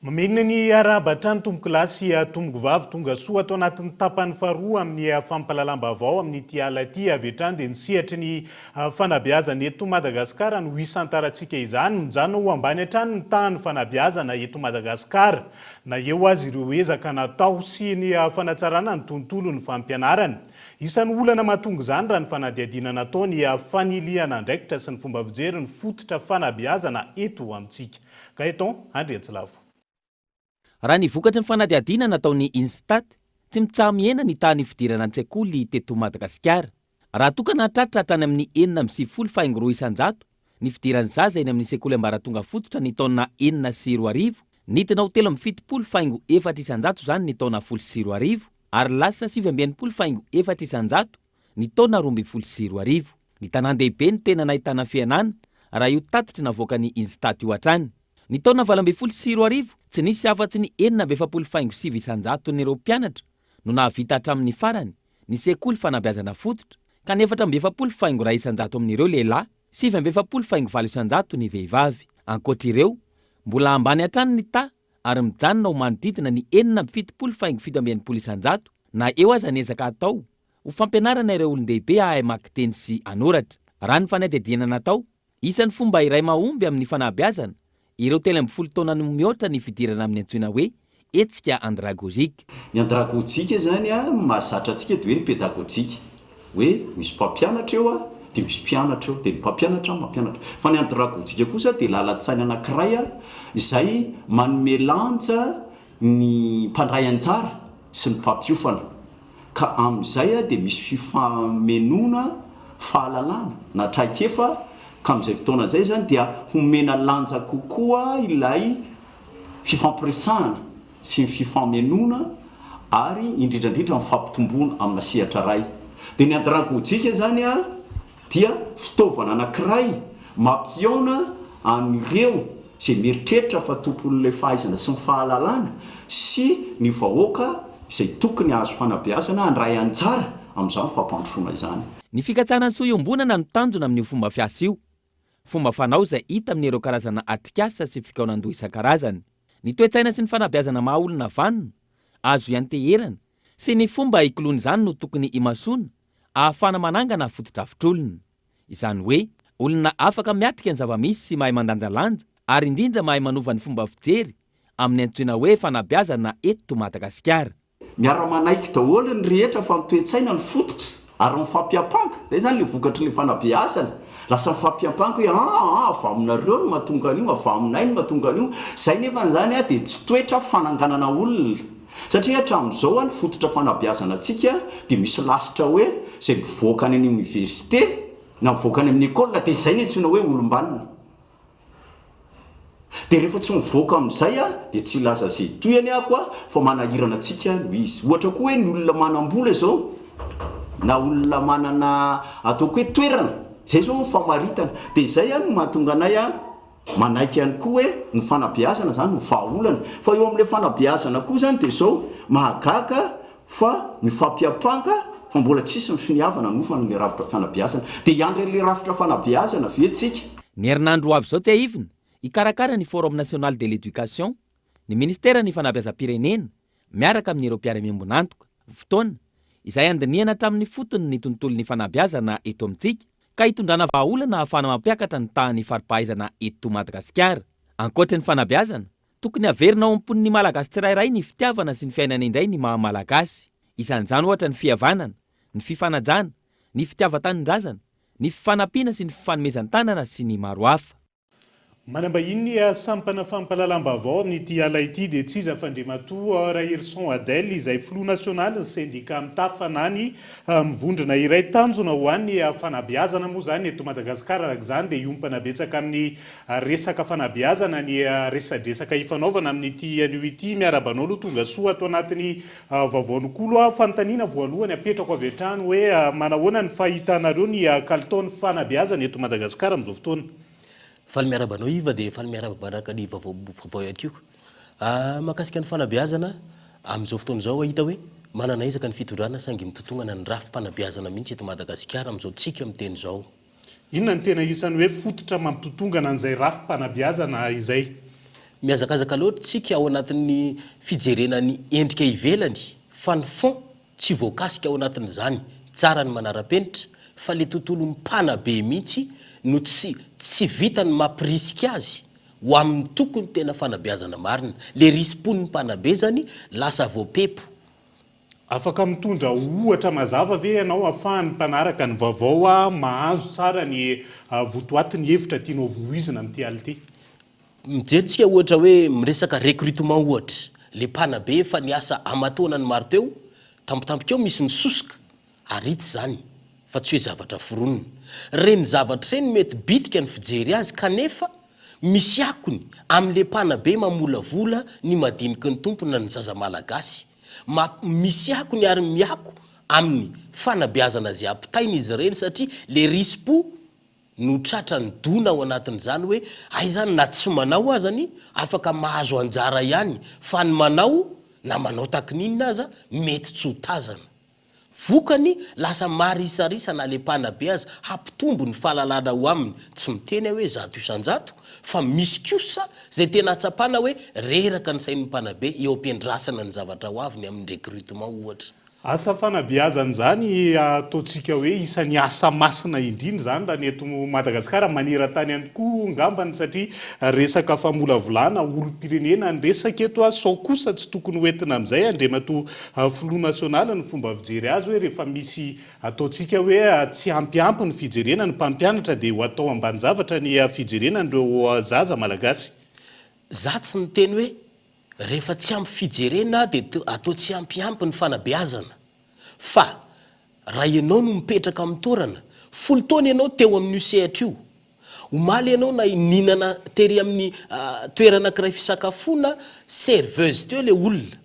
D: Mamerina ny arahaba hatrany tompokolahy sy tompokovavy tonga soa ato anatin'ny tapany faharoa amin'ny fampahalalam-baovao amin'ity ala ity. Avy hatrany dia ny sehatry ny fanabeazana eto Madagasikara no hisantarantsika izany. Mijanona ho ambany hatrany ny tahan'ny fanabeazana eto Madagasikara na eo aza ireo ezaka natao sy ny fanatsarana ny tontolon'ny fampianarana. Isan'ny olana mahatonga izany raha ny fanadihadiana natao ny fanilihana andraikitra sy ny fomba fijery ny fototra fanabeazana eto amintsika. Gaëtan Andriantsilavo.
F: Raha ny vokatry ny fanadihadiana nataon'ny Instat, tsy mitsaha-mihena ny tahan'ny fidirana an-tsekoly teto Madagasikara. Raha toa ka nahatratra hatrany amin'ny 96 faingo 2% ny fidiran'ny zaza eny amin'ny sekoly ambaratonga fototra ny taona 2006, nidina ho 73 faingo 4% izany ny taona 2010 ary lasa 69 faingo 4% ny taona 2012. Ny tanàn-dehibe no tena nahitana fihenana, raha io tatitra navoakan'ny Instat io hatrany. Ny taona 2018, tsy nisy afa-tsy ny 46 faingo 9 isan-jaton'ireo mpianatra no nahavita hatramin'ny farany ny sekoly fanabeazana fototra, ka ny 44 faingo iray isan-jato amin'ireo lehilahy, 49 faingo valo isan-jato ny vehivavy. Ankoatra ireo, mbola ambany hatrany ny taha ary mijanona ho manodidina ny 76 faingo 67 isan-jato na eo aza ny ezaka atao ho fampianarana ireo olon-dehibe hahay hamaky teny sy hanoratra. Raha ny fanadihadiana natao, Isan'ny fomba iray mahomby amin'ny fanabeazana ireo 13 taona no mihoatra ny fidirana amin'ny antsoina hoe hetsika andragojika.
H: Ny andragojika izany mahazatra antsika dia hoe ny pedagojika, hoe misy mpampianatra eo dia misy mpianatra eo, dia ny mpampianatra mampianatra. Fa ny andragojika kosa dia lalan-tsaina anankiray izay manome lanja ny mpandray anjara sy ny mpampiofana. Ka amin'izay dia misy fifamenoana fahalalana na traikefa ka amin'izay fotoana izay izany dia homena lanja kokoa ilay fifampiresahana sy ny fifamenoana ary indrindra indrindra ny fampitomboana amina sehatra iray. Dia ny andragojika izany dia fitaovana anankiray mampihaona an'ireo izay mieritreritra fa tompon'ilay fahaizana sy ny fahalalana sy ny vahoaka izay tokony hahazo fanabeazana handray anjara amin'izany fampandrosoana izany.
F: Ny fikatsahana ny soa iombonana no tanjona amin'io fomba fiasa io. Fomba fanao izay hita amin'ireo karazana atrikasa sy fikaonandoha isan-karazany. Ny toe-tsaina sy ny fanabeazana maha olona vanona, azo ianteherana, sy ny fomba hikoloana izany no tokony himasoana ahafahana manangana fotodrafitr'olona. Izany hoe, olona afaka miatrika ny zava-misy sy mahay mandanjalanja ary indrindra mahay manova ny fomba fijery amin'ny antsoina hoe fanabeazana eto Madagasikara.
H: Miara-manaiky daholo ny rehetra fa ny toe-tsaina no fototra ary mifampiampanga, izay izany ilay vokatry ilay fanabeazana, lasa mifampiampanga hoe aa avy aminareo no mahatonga an'io, avy aminay no mahatonga an'io, izay nefa izany dia tsy toetra fananganana olona. Satria hatramin'izao ny fototra fanabeazana antsika dia misy lasitra hoe izay mivoaka any amin'ny université na mivoaka any amin'ny école dia izay no antsoina hoe olom-banona. Dia rehefa tsy mivoaka amin'izay dia tsy hilaza izay tohiny aho fa manahirana antsika no izy. Ohatra koa hoe ny olona manam-bola izao na olona manana ataoko hoe toerana, izay izao no famaritana. Dia izay no mahatonga anay Manaiky ihany koa hoe ny fanabeazana izany no vahaolana. Fa eo amin'ilay fanabeazana koa izany dia izao, mahagaga fa mifampiampanga fa mbola tsisy ny finiavana hanofana ilay rafitra fanabeazana. Dia hiandry an'ilay rafitra fanabeazana ve tsika?
F: Ny herinandro ho avy izao tsiahivina, hikarakara ny Forum national de l'éducation ny ministeran'ny fanabeazam-pirenena miaraka amin'ireo mpiara-miombon'antoka. Fotoana izay handinihana hatramin'ny fotony ny tontolon'ny fanabeazana eto amintsika. ka hitondrana vahaolana ahafahana mampiakatra ny tahan'ny fari-pahaizana eto Madagasikara. Ankoatry ny fanabeazana, tokony haverina ao am-pon'ny Malagasy tsirairay ny fitiavana sy ny fiainana indray ny maha Malagasy. Isan'izany ohatra ny fihavanana, ny fifanajana, ny fitiavan-tanindrazana, ny fifanampiana sy ny fifanomezan-tanana sy ny maro hafa.
D: Manambahiny ny sampana fampahalalam-baovao amin'ity ala ity dia tsy iza fa Andriamatoa Raherison Adèle izay filoha nasionalin'ny sendika mitafa na ny mivondrona iray tanjona ho an'ny fanabeazana moa izany eto Madagasikara. Araka izany dia hiompana betsaka amin'ny resaka fanabeazana ny resadresaka ifanaovana amin'ity anio ity. Miarahaba anao aloha tonga soa ato anatin'ny Vaovao Nikolo a! Fanontaniana voalohany apetrako avy hatrany hoe manahoana ny fahitanareo ny kalitaon'ny fanabeazana eto Madagasikara amin'izao fotoana?
G: Faly miarahaba anao Yves dia faly miarahaba manaraka ny vaovao vaovao ihany koa. Mahakasika ny fanabeazana, amin'izao fotoana izao hita hoe manana ezaka ny fitondrana saingy mitotongana ny rafi-panabeazana mihitsy eto Madagasikara amin'izao tsika miteny izao.
D: Inona no tena isan'ny hoe fototra mampitotongana an'izay rafi-panabeazana izay?
G: Mihazakazaka loatra tsika ao anatin'ny fijerena ny endrika ivelany fa ny fond tsy voakasika ao anatin'izany, tsara ny manara-penitra fa le tontolo mpanabe mihitsy no tsy tsy vita ny mampirisika azy ho amin'ny tokony tena fanabeazana marina, le risi-pon'ny mpanabe zany lasa voapepo.
D: Afaka mitondra ohatra mazava ve ianao ahafahan'ny mpanaraka ny vaovao mahazo tsara ny votoatin'ny hevitra tianao voizina amin'ity alina ity?
G: Mijery tsika ohatra hoe miresaka recrutement ohatra, le mpanabe efa niasa aman-taonany maro teo, tampotampoka eo misy misosoka, ary hita izany fa tsy hoe zavatra foronina. Ireny zavatra ireny mety bitika ny fijery azy kanefa misy akony amin'le mpanabe mamolavola ny madiniky ny tompo na ny zaza malagasy. Ma misy akony ary miako amin'ny fanabeazana izay ampitaina izy ireny satria le risi-po no tratra ny dona ao anatin'izany hoe hay zany na tsy manao azany afaka mahazo anjara ihany fa ny manao na manao takininona aza mety tsy ho tazana. Vokany lasa marisarisa na le mpanabe aza hampitombo ny fahalalana ao aminy, tsy miteny aho hoe 100% fa misy kosa zay tena ahatsapana hoe reraka ny sain'ny mpanabe eo am-piandrasana ny zavatra ho avy ny amin'ny recrutement ohatra.
D: Asa fanabeazana izany ataontsika hoe isan'ny asa masina indrindra izany raha ny eto Madagasikara, maneran-tany ihany koa angambany satria resaka famolavolana olom-pirenena ny resaka eto, sao kosa tsy tokony ho entina amin'izay Andriamatoa Filoha nasionaly ny fomba fijery azy hoe rehefa misy ataontsika hoe tsy ampiampy ny fijerena ny mpampianatra dia ho atao ambanin-javatra ny fijerena an'ireo zaza Malagasy.
G: Za tsy miteny hoe Rehefa tsy ampy fijerena dia atao tsy ampiampy ny fanabeazana. Fa raha ianao no mipetraka amin'ny toerana, folo taona ianao teo amin'io sehatra io, omaly ianao na nihinana tery amin'ny toerana anankiray fisakafoana, serveuse teo ilay olona,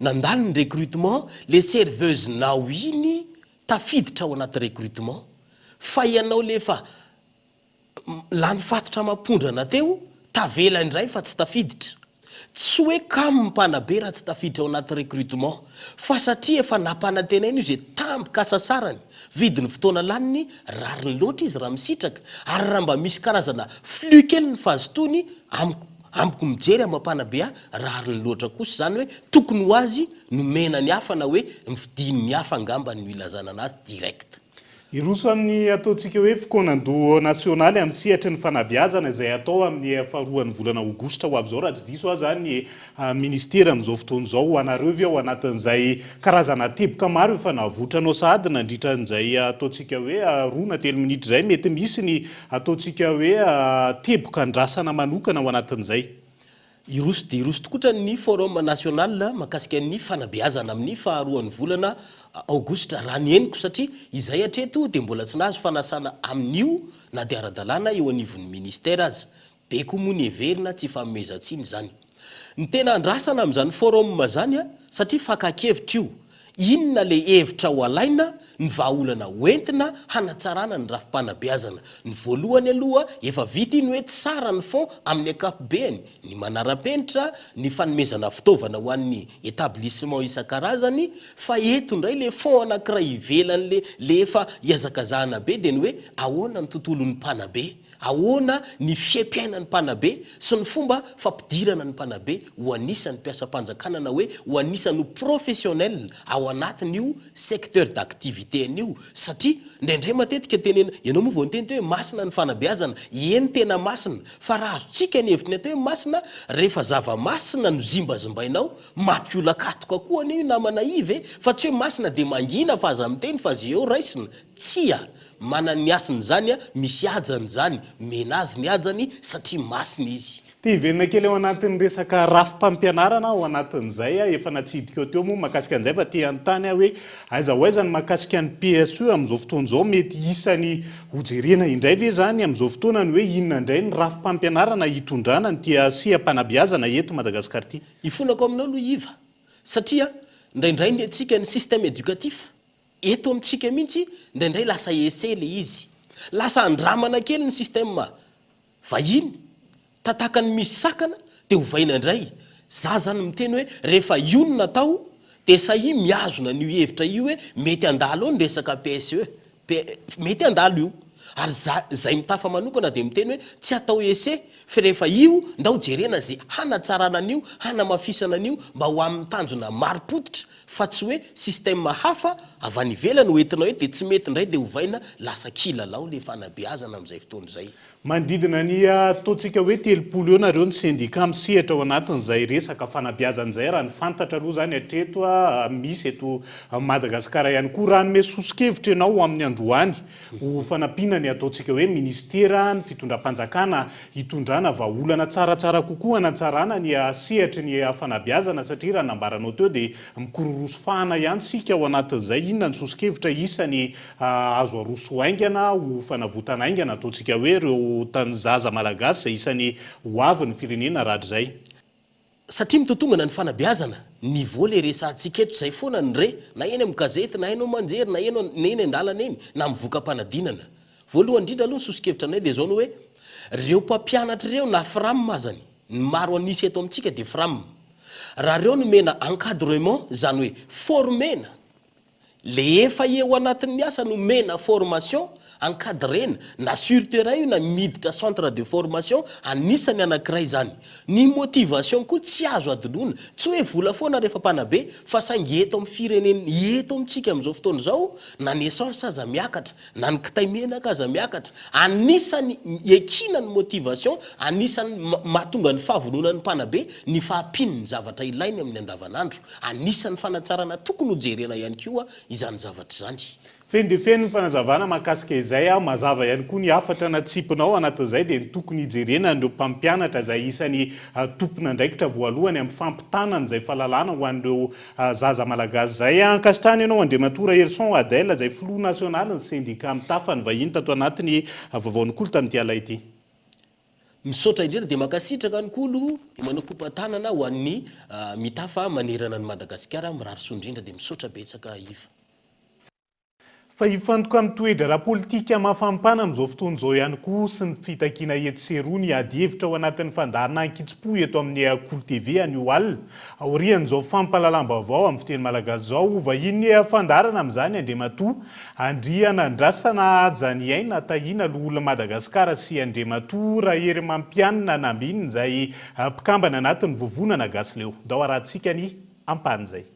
G: nandalo ny recrutement, ilay serveuse-nao iny tafiditra ao anaty recrutement, fa ianao ilay efa Lany fatotra amam-pondrana teo, tavela indray fa tsy tafiditra. Tsy hoe kamo ny mpanabe raha tsy tafiditra ao anaty recrutement, fa satria efa nampanantenaina io izay tambin-kasasarany, vidin'ny fotoana laniny, rariny loatra izy raha misitraka, ary raha mba misy karazana flux kely ny fahazotoany, amiko, amiko mijery amin'ny maha-mpanabe ahy, rariny loatra kosa izany hoe tokony ho azy nomena ny hafa na hoe nofidin'ny hafa angamba no ilazana anazy direct.
D: Hiroso amin'ny ataontsika hoe fikaonandoha nasionaly amin'ny sehatry ny fanabeazana izay hatao amin'ny faharoan'ny volana aogositra ho avy izao raha tsy diso aho izany ny minisitera amin'izao fotoana izao. Ho anareo ve ao anatin'izay karazana teboka maro efa navotranao sahady nandritra an'izay ataontsika hoe roa na telo minitra izay mety misy ny ataontsika hoe teboka andrasana manokana ao anatin'izay?
G: Hiroso dia hiroso tokotra ny Forum national mahakasika ny fanabeazana amin'ny faharoan'ny volana aogositra, raha ny henoko, satria izay hatreto dia mbola tsy nahazo fanasana amin'io na dia ara-dalàna eo anivon'ny ministera aza. Be koa moa ny heverina tsy ifanomezan-tsiny izany. Ny tena andrasana amin'izany forum izany satria fakan-kevitra io, Inona le hevitra ho alaina, ny vahaolana ho entina hanatsarana ny rafi-panabeazana? Ny voalohany aloha efa vita iny hoe tsara ny fond amin'ny ankapobeany, ny manara-penitra, ny fanomezana fitaovana ho an'ny etablissement isan-karazany, fa eto indray le fond anankiray ivelan'le le efa ihazakazahana be dia ny hoe ahoana ny tontolon'ny mpanabe? Ahoana ny fiaimpiainan'ny mpanabe sy ny fomba fampidirana ny mpanabe ho anisan'ny mpiasam-panjakana na hoe ho anisan'ny ho professionnel ao anatin'io secteur d'activité an'io satria indraindray matetika tenena, ianao moa vao niteny teo hoe masina ny fanabeazana, eny tena masina fa raha azontsika ny hevitry ny atao hoe masina, rehefa zava-masina no zimbazimbainao, mampiolakatoka koa anie io namana Yves e, fa tsy hoe masina dia mangina fa aza miteny fa ze eo raisina, tsia! Manana ny hasiny izany, misy hajany izany, mena azy ny hajany satria masina izy.
D: Te hiverina kely ao anatin'ny resaka rafi-pampianarana aho ao anatin'izay, efa natsidika eo teo moa mahakasika an'izay fa te hanontany aho hoe aiza ho aiza ny mahakasika ny PSE amin'izao fotoana izao, mety isany hojerena indray ve izany amin'izao fotoana ny hoe inona indray ny rafi-pampianarana hitondrana an'ity seha-panabeazana eto Madagasikara ity?
G: Ifonako aminao aloha Iva, satria indraindray ny antsika ny système éducatif Eto amintsika mihitsy indraindray lasa essai le izy. Lasa andramana kely ny système vahiny, tatakany misy sakana dia ovaina indray. Za zany miteny hoe rehefa io no natao dia sahia mihazona an'io hevitra io hoe mety handalo eo ny resaka PSE, mety handalo io. Ary za zay mitafa manokana dia miteny hoe tsy atao essai fa rehefa io ndao jerena ze hanatsarana an'io, hanamafisana an'io mba ho amin'ny tanjona marim-pototra Fa tsy hoe système hafa avy any ivelany ho entinao eto dia tsy mety indray dia ovaina lasa kilalao le fanabeazana amin'izay fotoana izay.
D: Manodidina ny ataontsika hoe 30 eo nareo ny sendika misehatra ao anatin'izay resaka fanabeazana izay raha ny fantatra aloha izany hatreto misy eto Madagasikara ihany koa. Raha hanome soso-kevitra ianao ho amin'ny androany ho fanampiana ny ataontsika hoe minisitera, ny fitondram-panjakana hitondrana vahaolana tsaratsara kokoa hanatsarana ny sehatry ny fanabeazana satria raha nambaranao teo dia mikororosy fahana ihany isika ao anatin'izay. Inona ny soso-kevitra isany azo aroso haingana ho fanavotana haingana ataontsika hoe ireo zaza malagasy izay isany ho avin'ny firenena rahatrizay?
G: Satria mitotongana ny fanabeazana, niveau le resahantsika eto, zay foana ny re, na eny amin'ny gazety, na haino aman-jery, na eno na eny an-dalana eny, na amin'ny voka-panadinana. Voalohany indrindra aloha ny soso-kevitra anay dia izao ny hoe, reo mpampianatra ireo na fram azany, ny maro an'isa eto amintsika dia fram, raha reo nomena encadrement, izany hoe former-na, Le efa eo anatin'ny asa no omena formation, encadrena, na sur terrain io na miditra centre de formation, anisany anakiray izany. Ny motivation koa tsy azo adinoina, tsy hoe vola foana rehefa mpanabe fa saingy eto amin'ny firenena, eto amintsika amin'izao fotoana izao na ny essence aza miakatra, na ny kitay menaka aza miakatra, anisany ekina ny motivation, anisany mahatonga ny fahavononan'ny mpanabe ny fahampian'ny zavatra ilainy amin'ny andavanandro. Anisan'ny fanatsarana tokony ho jerena ihany koa izany zavatra izany.
D: Feno dia feno ny fanazavana mahakasika izay aho, mazava ihany koa ny hafatra natsipinao anatin'izay dia ny tokony hijerena an'ireo mpampianatra izay isany tompon'andraikitra voalohany amin'ny fampitana an'izay fahalalana ho an'ireo zaza malagasy izay. Ankasitrahana ianao Andriamatoa Raherison Adèle izay filoha nasionalin'ny sendika mitafa ny vahiny tato anatin'ny vaovaon'ny Kolo tamin'ity alina ity.
G: Misaotra indrindra dia mankasitraka ny Kolo dia manao kopa-tanana ho an'ny mitafa manerana an'i Madagasikara mirary soa indrindra dia misaotra betsaka Yves.
D: Fa hifantoka amin'ny toe-draharaha politika mafampana amin'izao fotoana izao ihany koa sy ny fitakiana etsy sy eroa ny adihevitra ao anatin'ny fandaharana ankitsim-po eto amin'ny Kolo TV anio alina. Aorian'izao fampahalalam-baovao amin'ny fiteny malagasy izao, ho vahinin'ny fandaharana amin'izany Andriamatoa Andrianandrasana Hajaniaina Tahiana Loholon'i Madagasikara sy Andriamatoa Raherimampianina Nambinina izay mpikambana anatin'ny vovonana Gasy Leo. Ndao arahantsika ny ampahan'izay.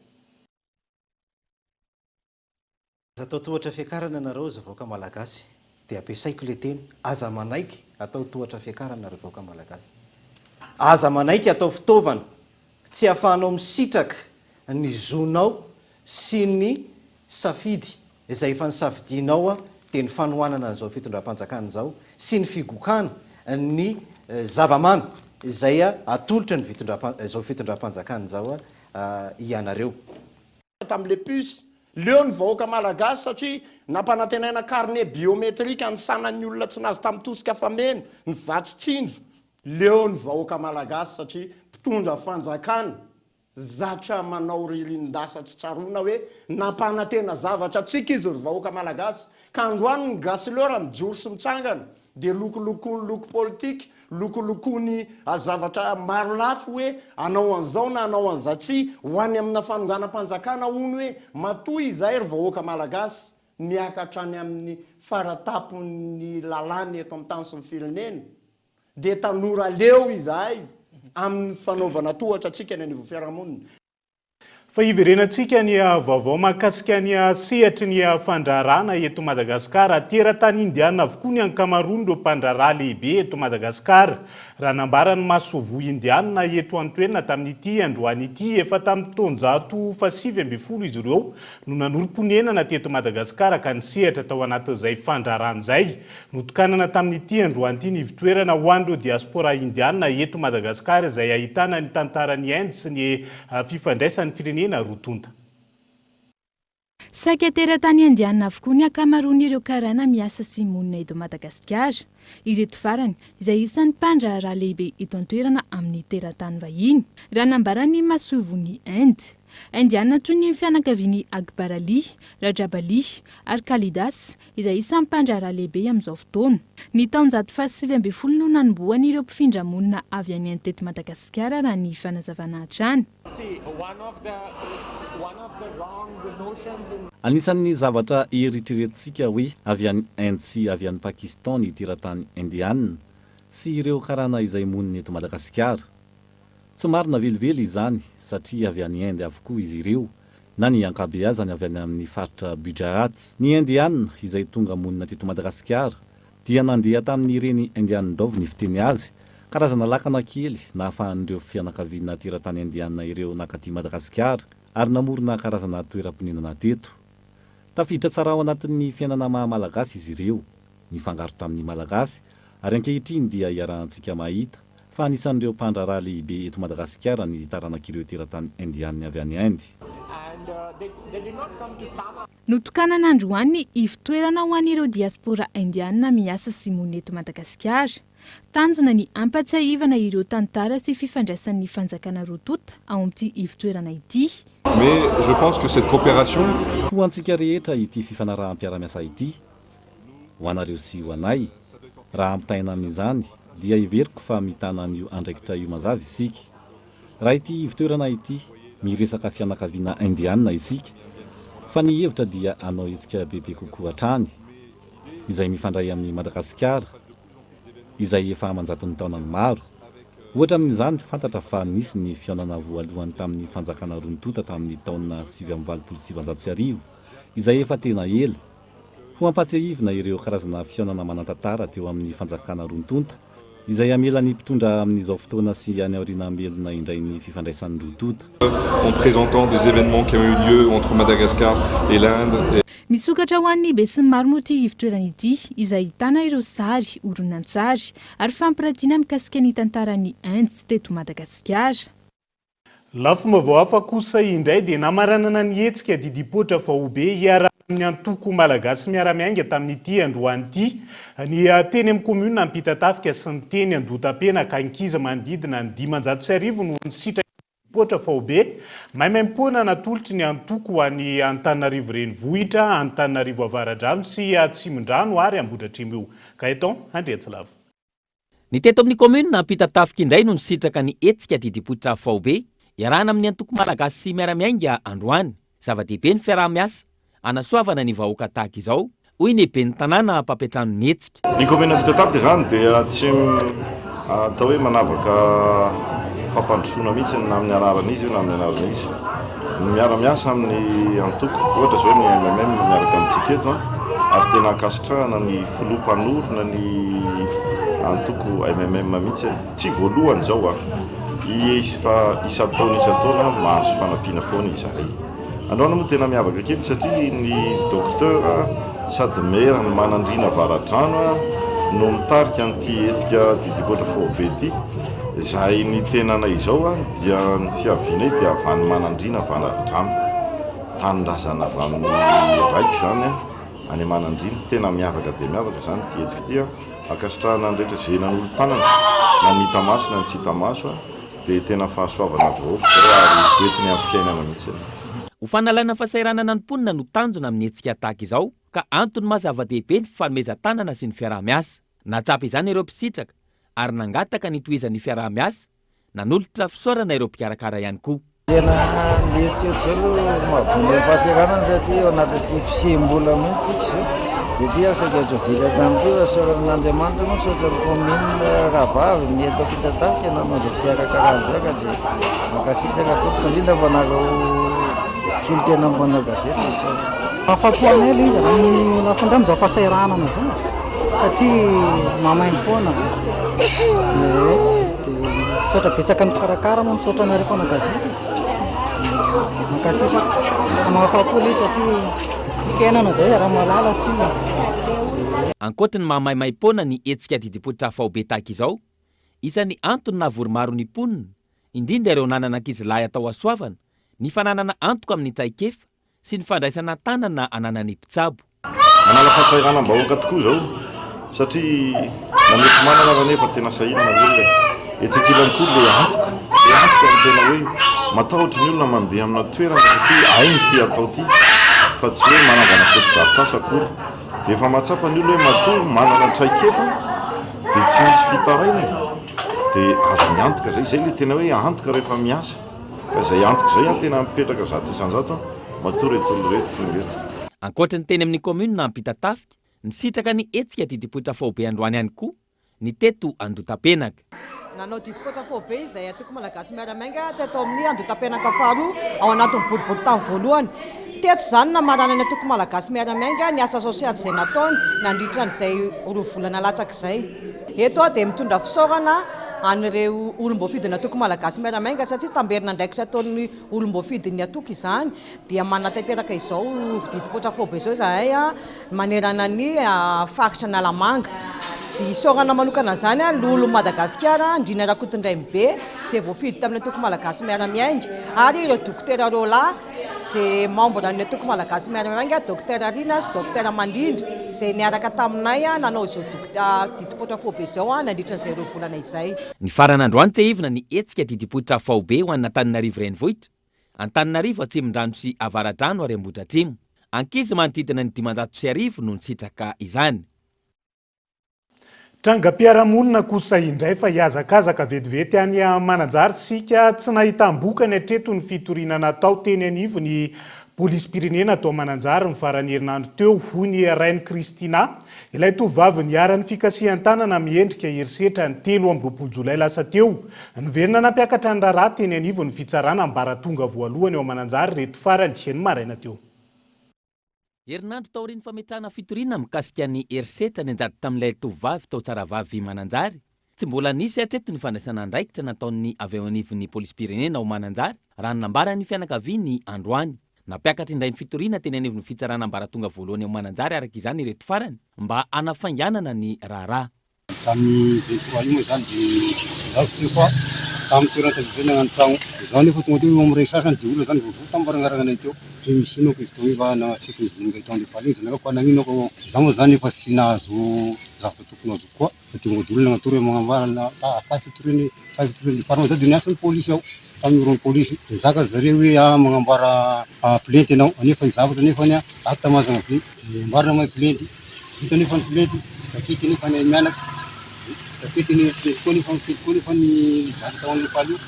I: Aza atao tohatra fiakarana nareo ry vahoaka malagasy dia ampiasaiko le teny, aza manaiky atao tohatra fiakarana ry vahoaka malagasy. Aza manaiky atao fitaovana tsy ahafahanao misitraka ny zonao sy ny safidy izay efa nisafidianao dia ny fanohanana an'izao fitondram-panjakana izao sy ny figokana ny zava-mamy izay atolotra ny izao fitondram-panjakana izao ianareo.
J: Tamin'ilay puce. Leo ny vahoaka malagasy satria nampanantenaina carnet biométrique ny sanan'ny olona tsy nahazo tamin'ny tosika fameno, ny vatsy tsinjo. Leo ny vahoaka malagasy satria mpitondra fanjakana zatra manao ririnin-dasa tsy tsaroana hoe nampanantena zavatra antsika izy ry vahoaka malagasy ka androany ny gasy leo raha mijoro sy mitsangana Dia lokolokoany loko politika, lokolokoany zavatra maro lafy hoe hanao an'izao na hanao an'zatsy ho any amina fanonganam-panjakana hono hoe matoa izahay ry vahoaka malagasy. miakatra any amin'ny fara-tampon'ny lalàna eto amin'ny tany sy ny firenena, dia tanora leo izahay amin'ny fanaovana tohatra antsika eny anivon'ny fiarahamonina.
D: Fa hiverenantsika ny vaovao mahakasika ny sehatry ny fandraharahana eto Madagasikara. Teratany indiana avokoa ny ankamaroan'ireo mpandraharaha lehibe eto Madagasikara. Raha nambaran'ny masoivoho indiana eto an-toerana tamin'ity androany ity, efa tamin'ny taonjato fahasivy ambin'ny folo izy ireo no nanorim-ponenana teto Madagasikara ka nisehatra tao anatin'izay fandraharahana izay. Notokanana tamin'ity androany ity ny ivotoerana ho an'ireo diaspora indiana eto Madagasikara izay ahitana ny tantaran'i Inde sy ny fifandraisan'ny firenena roa tonta.
W: Saika teratany indiana avokoa ny ankamaroan'ireo karana miasa sy monina eto Madagasikara. Ireto farany, izay isan'ny mpandraharaha lehibe eto an-toerana amin'ny teratany vahiny, raha nambaran'ny masoivohon'i Inde. Indiana toy ny fianakavian'i Akbar Ali, Rajab Ali ary Kalidas, izay isan'ny mpandraharaha lehibe amin'izao fotoana. Ny taonjato faha-19 no nanombohan'ireo mpifindra monina avy any Inde teto Madagasikara raha ny fanazavana hatrany.
L: Anisan'ny zavatra eritreretintsika hoe avy any Inde sy avy any Pakistan ny teratany Indiana sy ireo karana izay monina eto Madagasikara. Tsy marina velively izany satria avy any Inde avokoa izy ireo na ny ankabeazany avy any amin'ny faritra Gujarat. Ny Indiana izay tonga monina teto Madagasikara dia nandeha tamin'ireny Indian Dove ny fiteny azy, karazana lakana kely nahafahan'ireo fianakaviana teratany Indiana ireo nankaty Madagasikara ary namorona karazana toeram-ponenana teto. Tafiditra tsara ao anatin'ny fiainana maha Malagasy izy ireo, nifangaro tamin'ny Malagasy ary ankehitriny dia iarahantsika mahita fa anisan'ireo mpandraharaha lehibe eto Madagasikara ny taranak'ireo teratany Indiana avy any Inde.
W: Notokanana androany ny ivo-toerana ho an'ireo diaspora Indiana miasa sy monina eto Madagasikara. Tanjona ny hampatsiahivana ireo tantara sy fifandraisan'ny fanjakana roa tonta ao amin'ity ivo-toerana ity.
N: Mais je pense que cette coopération.
L: Ho antsika rehetra ity fifanaraham-piarahamiasa ity, ho anareo sy ho anay. Raha ampitahaina amin'izany, dia heveriko fa mitana an'io andraikitra io mazava isika. Raha ity ivotoerana ity, miresaka fianakaviana Indiana isika, fa ny hevitra dia hanao hetsika bebe kokoa hatrany, izay mifandray amin'i Madagasikara, izay efa aman-jatony taonany maro. Ohatra amin'izany, fantatra fa nisy ny fihaonana voalohany tamin'ny fanjakana roa tonta tamin'ny taona 1989, izay efa tena ela. Ho ampahatsiahivina ireo karazana fihaonana manan-tantara teo amin'ny fanjakana roa tonta, izay hamela ny mpitondra amin'izao fotoana sy any aoriana hamelona indray ny fifandraisan'ny roa tonta.
N: En présentant des événements qui ont eu lieu entre Madagascar et l'Inde et.
W: Misokatra ho an'ny besinimaro moa ity ivotoerana ity, izay ahitana ireo sary, horonantsary ary fampiratiana mikasika ny tantaran'ny Inde teto Madagasikara.
D: Lafim-baovao hafa kosa indray dia namaranana ny hetsika Didipoitra faobe iarahan'ny antoko Malagasy Miara-Miainga tamin'ity androany ity ny teny amin'ny kaominina Ampitatafika sy ny teny Andohatapenaka. Ankizy manodidina ny 1500 no nisitraka ny Didipoitra faobe maimaimpoana natolotry ny antoko ho an'i Antananarivo Renivohitra, Antananarivo Avaradrano sy Atsimondrano ary Ambohidratrimo io. Gaëtan Andriantsilavo.
F: Ny teto amin'ny kaominina Ampitatafika indray no nisitraka ny hetsika Didipoitra faobe, iarahana amin'ny antoko Malagasy Miara-Miainga androany. Zava-dehibe ny fiaraha-miasa hanasoavana ny vahoaka tahaka izao, hoy ny ben'ny tanàna mpampiantrano ny hetsika.
N: Ny kaominina Ampitatafika izany dia tsy atao hoe manavaka fampandrosoana mihitsy na amin'ny anaran'iza io na amin'ny anaran'iza. Ny miara-miasa amin'ny antoko, ohatra izao ny MMM miaraka amintsika eto ary tena ankasitrahana ny filoha mpanorina ny antoko MMM mihitsy. Tsy voalohany izao fa isan-taona isan-taona mahazo fanampiana foana izahay. Androany moa tena miavaka kely satria ny docteur sady maire ny Manandriana Avaradrano no mitarika an'ity hetsika Didipoatra faobe ity. Izahay ny tenanay izao dia ny fiavianay dia avy any Manandriana Avaradrano. Tanindrazana avy amin'ny raiko izany any Manandriana. Tena miavaka dia miavaka izany ity hetsika ity. Ankasitrahana ny rehetra izay nanolo-tanana na ny hita maso na ny tsy hita maso. Dia tena fahasoavana avy aoka izao ary hoentiny amin'ny fiainana mihitsy.
F: Ho fanalana fahasahiranana ny mponina no tanjona amin'ny hetsika tahaka izao ka antony maha zava-dehibe ny fifanomezan-tanana sy ny fiaraha-miasa. Nahatsapa izany ireo mpisitraka ary nangataka ny hitohizan'ny fiaraha-miasa, nanolotra fisaorana ireo mpikarakara ihany koa.
O: Tena ny hetsika eto izao aloha mahavonjy ny fahasahiranana satria ao anatin'ny tsy fisiam-bola mihitsy isika izao. Dia ity aho saika tsy ho vita tamin'ity fa isaorana an'Andriamanitra moa misaotra ny commune rahavavy ny eto Ampitatafika nanao izao fikarakarana izao ka dia mankasitraka tompoko indrindra fa nareo solontenan'ny mpanao gazety isaorana.
P: Mahafapo anay ilay izy raha ny lafiny iray amin'izao fahasahiranana izao satria maimaim-poana. Ee. Dia misaotra betsaka ny mpikarakara moa, misaotra anareo mpanao gazety. Mankasitraka. Fa mahafapo ilay izy satria fiainana izay raha mahalala tsy.
F: Ankoatry ny maha maimaim-poana ny hetsika didim-poitra faobe tahaka izao, isan'ny antony nahavory maro ny mponina, indrindra ireo nanana ankizilahy atao hasoavana, ny fananana antoka amin'ny traikefa sy ny fandraisana an-tanana ananan'ny mpitsabo.
N: Manala fahasahiranam-bahoaka tokoa izao satria na mety manana aza anefa tena sahirana ny olona e. Etsy ankilany koa ilay antoka, ilay antoka no tena hoe matahotra ny olona mandeha amina toerana satria hainy ity atao ity fa tsy hoe manangana fotodrafitrasa akory. Dia efa mahatsapa ny olona hoe matoa manana traikefa dia tsy misy fitarainana dia azony antoka izay. Izay ilay tena hoe antoka rehefa miasa. Ka izay antoka izay an tena mipetraka 100% an, matoa ireto olona ireto tonga eto.
F: Ankoatry ny teny amin'ny kaominina Ampitatafika, nisitraka ny hetsika didim-poitra faobe androany ihany koa ny teto Andotapenaka.
Q: Nanao didim-poitra faobe izay antoko Malagasy Miara-Miainga teto amin'ny Andotapenaka faharoa ao anatin'ny boriborintany voalohany. Teto izany namaranan'ny antoko Malagasy Miara-Miainga ny asa sosialy izay nataony nandritra an'izay roa volana latsaka izay. Eto aho dia mitondra fisaorana an'ireo olom-boafidin'ny antoko Malagasy Miara-Miainga satria tamberin'andraikitra ataon'ny olom-boafidin'ny antoko izany dia manatanteraka izao didim-poitra faobe izao izahay manerana ny faritra Analamanga. Dia isaorana manokana an'izany Loholon'i Madagasikara, Ndriana Rakotondrainibe izay voafidy tamin'ny antoko Malagasy Miara-Miainga ary ireo dokotera roalahy Izay membre ny antoko Malagasy Miara-Miainga, Docteur Rina sy Docteur Mandrindra, izay niaraka taminay nanao izao didim-poitra faobe izao nandritra izay roa volana izay.
F: Nifarana androany tsiahivina ny hetsika didim-poitra faobe ho an'Antananarivo Renivohitra, Antananarivo Atsimondrano sy Avaradrano ary Ambohidratrimo. Ankizy manodidina ny 1500 no nisitraka izany.
D: Trangam-piarahamonina kosa indray fa hihazakazaka vetivety any Mananjary isika. Tsy nahitam-bokany hatreto ny fitoriana natao teny anivon'ny polisim-pirenena tao Mananjary ny faran'ny herinandro teo, hoy ny rain'i Christina, ilay tovovavy niharan'ny fikasihan-tanana miendrika herisetra ny 23 jolay lasa teo. Niverina nampiakatra ny raharaha teny anivon'ny fitsarana ambaratonga voalohany ao Mananjary ireto farany ny maraina teo.
F: Herinandro taorian'ny fametrahana fitoriana mikasika ny herisetra nianjady tamin'ilay tovovavy tao Tsaravavy Mananjary, tsy mbola nisy hatreto ny fandraisana andraikitra nataon'ny avy eo anivon'ny polisim-pirenena ao Mananjary, raha ny nambaran'ny fianakaviany androany. Nampiakatra indray ny fitoriana teny anivon'ny fitsarana ambaratonga voalohany ao Mananjary araka izany ireto farany mba hanafainganana ny raharaha.
X: Tamin'ny 23 io moa izany dia izaho tsy teo fa tamin'ny toerana tadidio nagnano tragno. Izaho nefa tonga teo eo amin'ny ray sasany dia olona izany voavoa tamin'ny varangarangana teo. Dia misy inona ko izy teo io fa nasiako ny voninga tao andefa iny zanakako fa nagnino ko izaho moa izany efa tsy nahazo zavatra tokony ho azoko koa fa tonga dia olona natory hoe magnambara na fahy fitoriana e, fahy fitoriana. Dia farany izao dia niantso ny polisy aho tamin'ny oran'ny polisy. Nizaka ry zareo hoe ah magnambara plainte ianao anefa ny zavatra nefany acte mazana be. Dia amboarina moa ny plainte. Vita anefa ny plainte, vita fety anefa ny mianaka, vita fety ny plainte koa anefa fety koa anefa ny zavatra tao amin'ny faly io.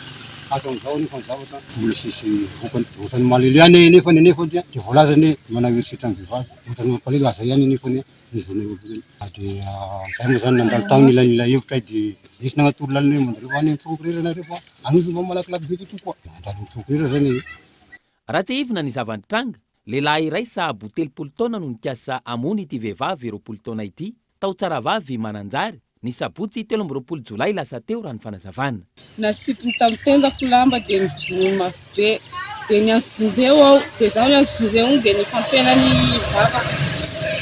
X: Hatramin'izao anefa ny zavatra mbola tsisy vokany. Dia ohatran'ny malahelo ihany anefa ny anefa dia dia voalaza anie manao herisetra amin'ny vehivavy. Ohatran'ny mampalahelo aza ihany anefa ny izy vao nanolotra. Dia izay moa izany nandalo tao ny ilay hevitra dia nisy nagnatoro lalana hoe mandareo any amin'ny procureur nareo fa any izy mba malakilaky be kokoa koa. Dia nandalo ny procureur zany e.
F: Raha tsiahivina ny zava-nitranga, Lehilahy iray sahabo 30 taona no nikasa hamono ity vehivavy 20 taona ity, tao Tsaravavy Mananjary, ny sabotsy 23 jolay lasa teo raha ny fanazavana.
Y: Nasipiny tamin'ny tendako lamba dia nodoniny mafy be dia niantso vonjeo aho dia zaho niantso vonjeo iny dia nifampela ny vavako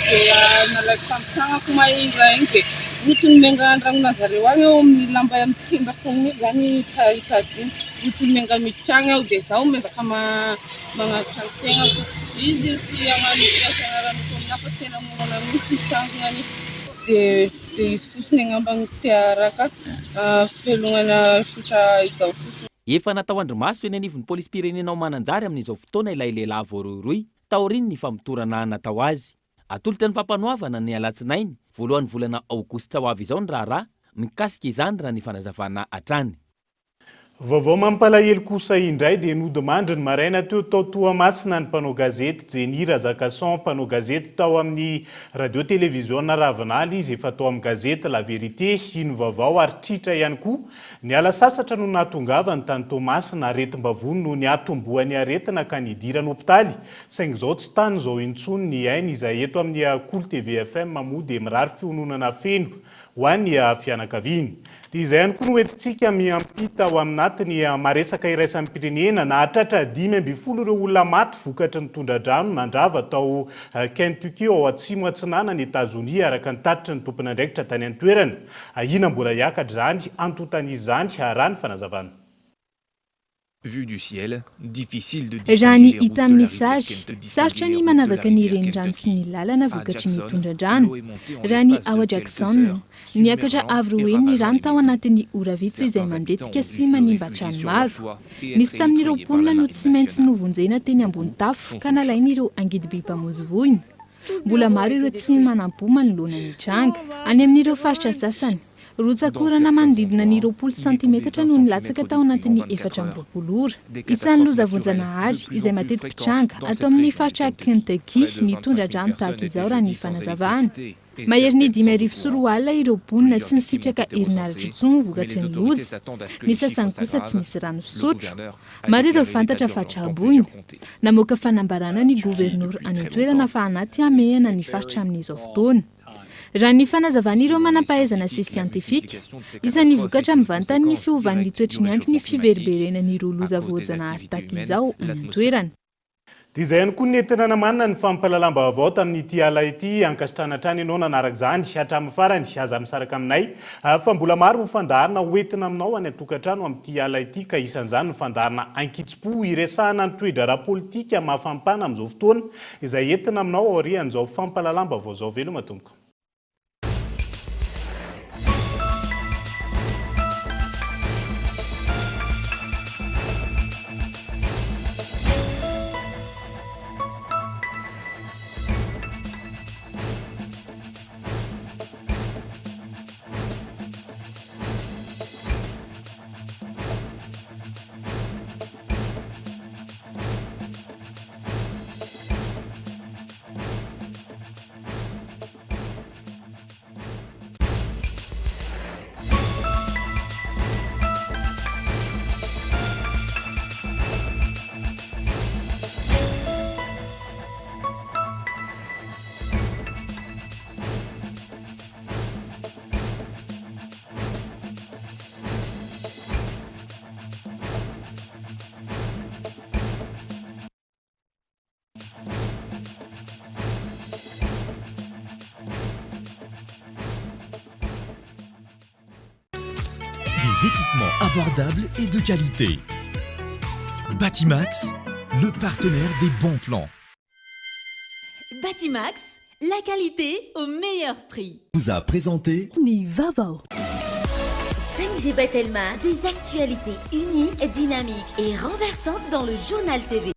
Y: dia nalaiko tamin'ny tagnako ma iny raha iny dia rotony menga andragnona zareo agny aho amin'ny lamba amin'ny tendako iny zany hitady iny rotony menga miditra agny aho dia zaho miezaka magnavotra ny tegnako. Izy tsy hagnano firaisana ara-nofo aminahy fa tena moana mihitsy ny tanjonany dia dia izy fotsiny angamba no te haharaka fivelomana tsotra izao fotsiny.
F: Efa natao andrimaso eny anivon'ny polisim-pirenena ao Mananjary amin'izao fotoana ilay lehilahy voarohirohy taorian'ny famotorana natao azy. Atolotra ny fampanoavana ny alatsinainy voalohan'ny volana aogositra ho avy izao ny raharaha mikasika izany raha ny fanazavana hatrany.
D: Vaovao mampalahelo kosa indray dia nodimandry ny maraina teo tao Toamasina ny mpanao gazety Jenny Razakason. Mpanao gazety tao amin'ny Radio Televiziona Ravinala izy, efa tao amin'ny gazety La Vérité, Ino Vaovao ary Tritra ihany koa. Niala sasatra no nahatongavany tany Toamasina, aretim-bavony no niatombohan'ny aretina ka nidirany hopitaly, saingy izao tsy tany izao intsony ny ainy izay eto amin'ny Kolo TV FM moa dia mirary fiononana feno ho an'ny fianakaviany. Dia izay ihany koa no entintsika miampita ao aminatin'ny maresaka iraisam-pirenena. Nahatratra 15 ireo olona maty vokatry ny tondra-drano nandrava tao Kentucky ao atsimo atsinanan'i Etazonia, araka ny tatitry ny tompon'andraikitra tany an-toerana. Ahiana mbola hiakatra izany antontan'isa izany, raha ny fanazavana.
C: Raha ny hita amin'ny sary, sarotra ny manavaka ny renirano sy ny lalana vokatry ny tondra-drano. Raha ny ao Jackson, niakatra avo roa heny ny rano tao anatin'ny ora vitsy izay mandetika sy manimba trano maro. Nisy tamin'ireo mponina no tsy maintsy novonjena teny ambony tafo ka nalain'ireo angidiby mpamonjy voina. Mbola maro ireo tsy manam-po manoloana ny tranga. Any amin'ireo faritra sasany, Rotsak'orana manodidina ny 20 santimetatra no nilatsaka tao anatin'ny 24 ora. Isan'ny loza voajanahary, izay mateti-pitranga ato amin'ny faritra Kentucky ny tondra-drano tahaka izao raha ny fanazavana. Maherin'ny 2005 ireo mponina tsy nisitraka herinaratra intsony vokatry ny loza, ny sasany kosa tsy nisy rano fisotro. Maro ireo fantatra fa tra-boina. Namoaka fanambarana ny governora any an-toerana fa anaty hamehana ny faritra amin'izao fotoana. Raha ny fanazavan'ireo manam-pahaizana sy siantifika, isan'ny vokatra mivantan'ny fiovan'ny toetry ny andro ny fiverimberenan'ireo loza voajanahary tahaka izao any an-toerana.
D: Dia izay ihany koa ny nentina namanina ny fampahalalam-baovao tamin'ity ala ity. Ankasitrahana hatrany ianao nanaraka izany hatramin'ny farany. Aza misaraka aminay fa mbola maro ny fandaharana hoentina aminao any an-tokantrano amin'ity ala ity ka isan'izany ny fandaharana Ankitsim-po hiresahana ny toe-draharaha politika mafampana amin'izao fotoana Izay entina aminao aorian'izao fampahalalam-baovao izao. Veloma tompoko.
M: Des équipements abordables et de qualité. Batimax, le partenaire des bons plans.
B: Batimax, la qualité au meilleur prix.
M: Vous a présenté
B: Ny vaovao. 5G by Telma, des actualités uniques, dynamiques et renversantes dans le journal TV.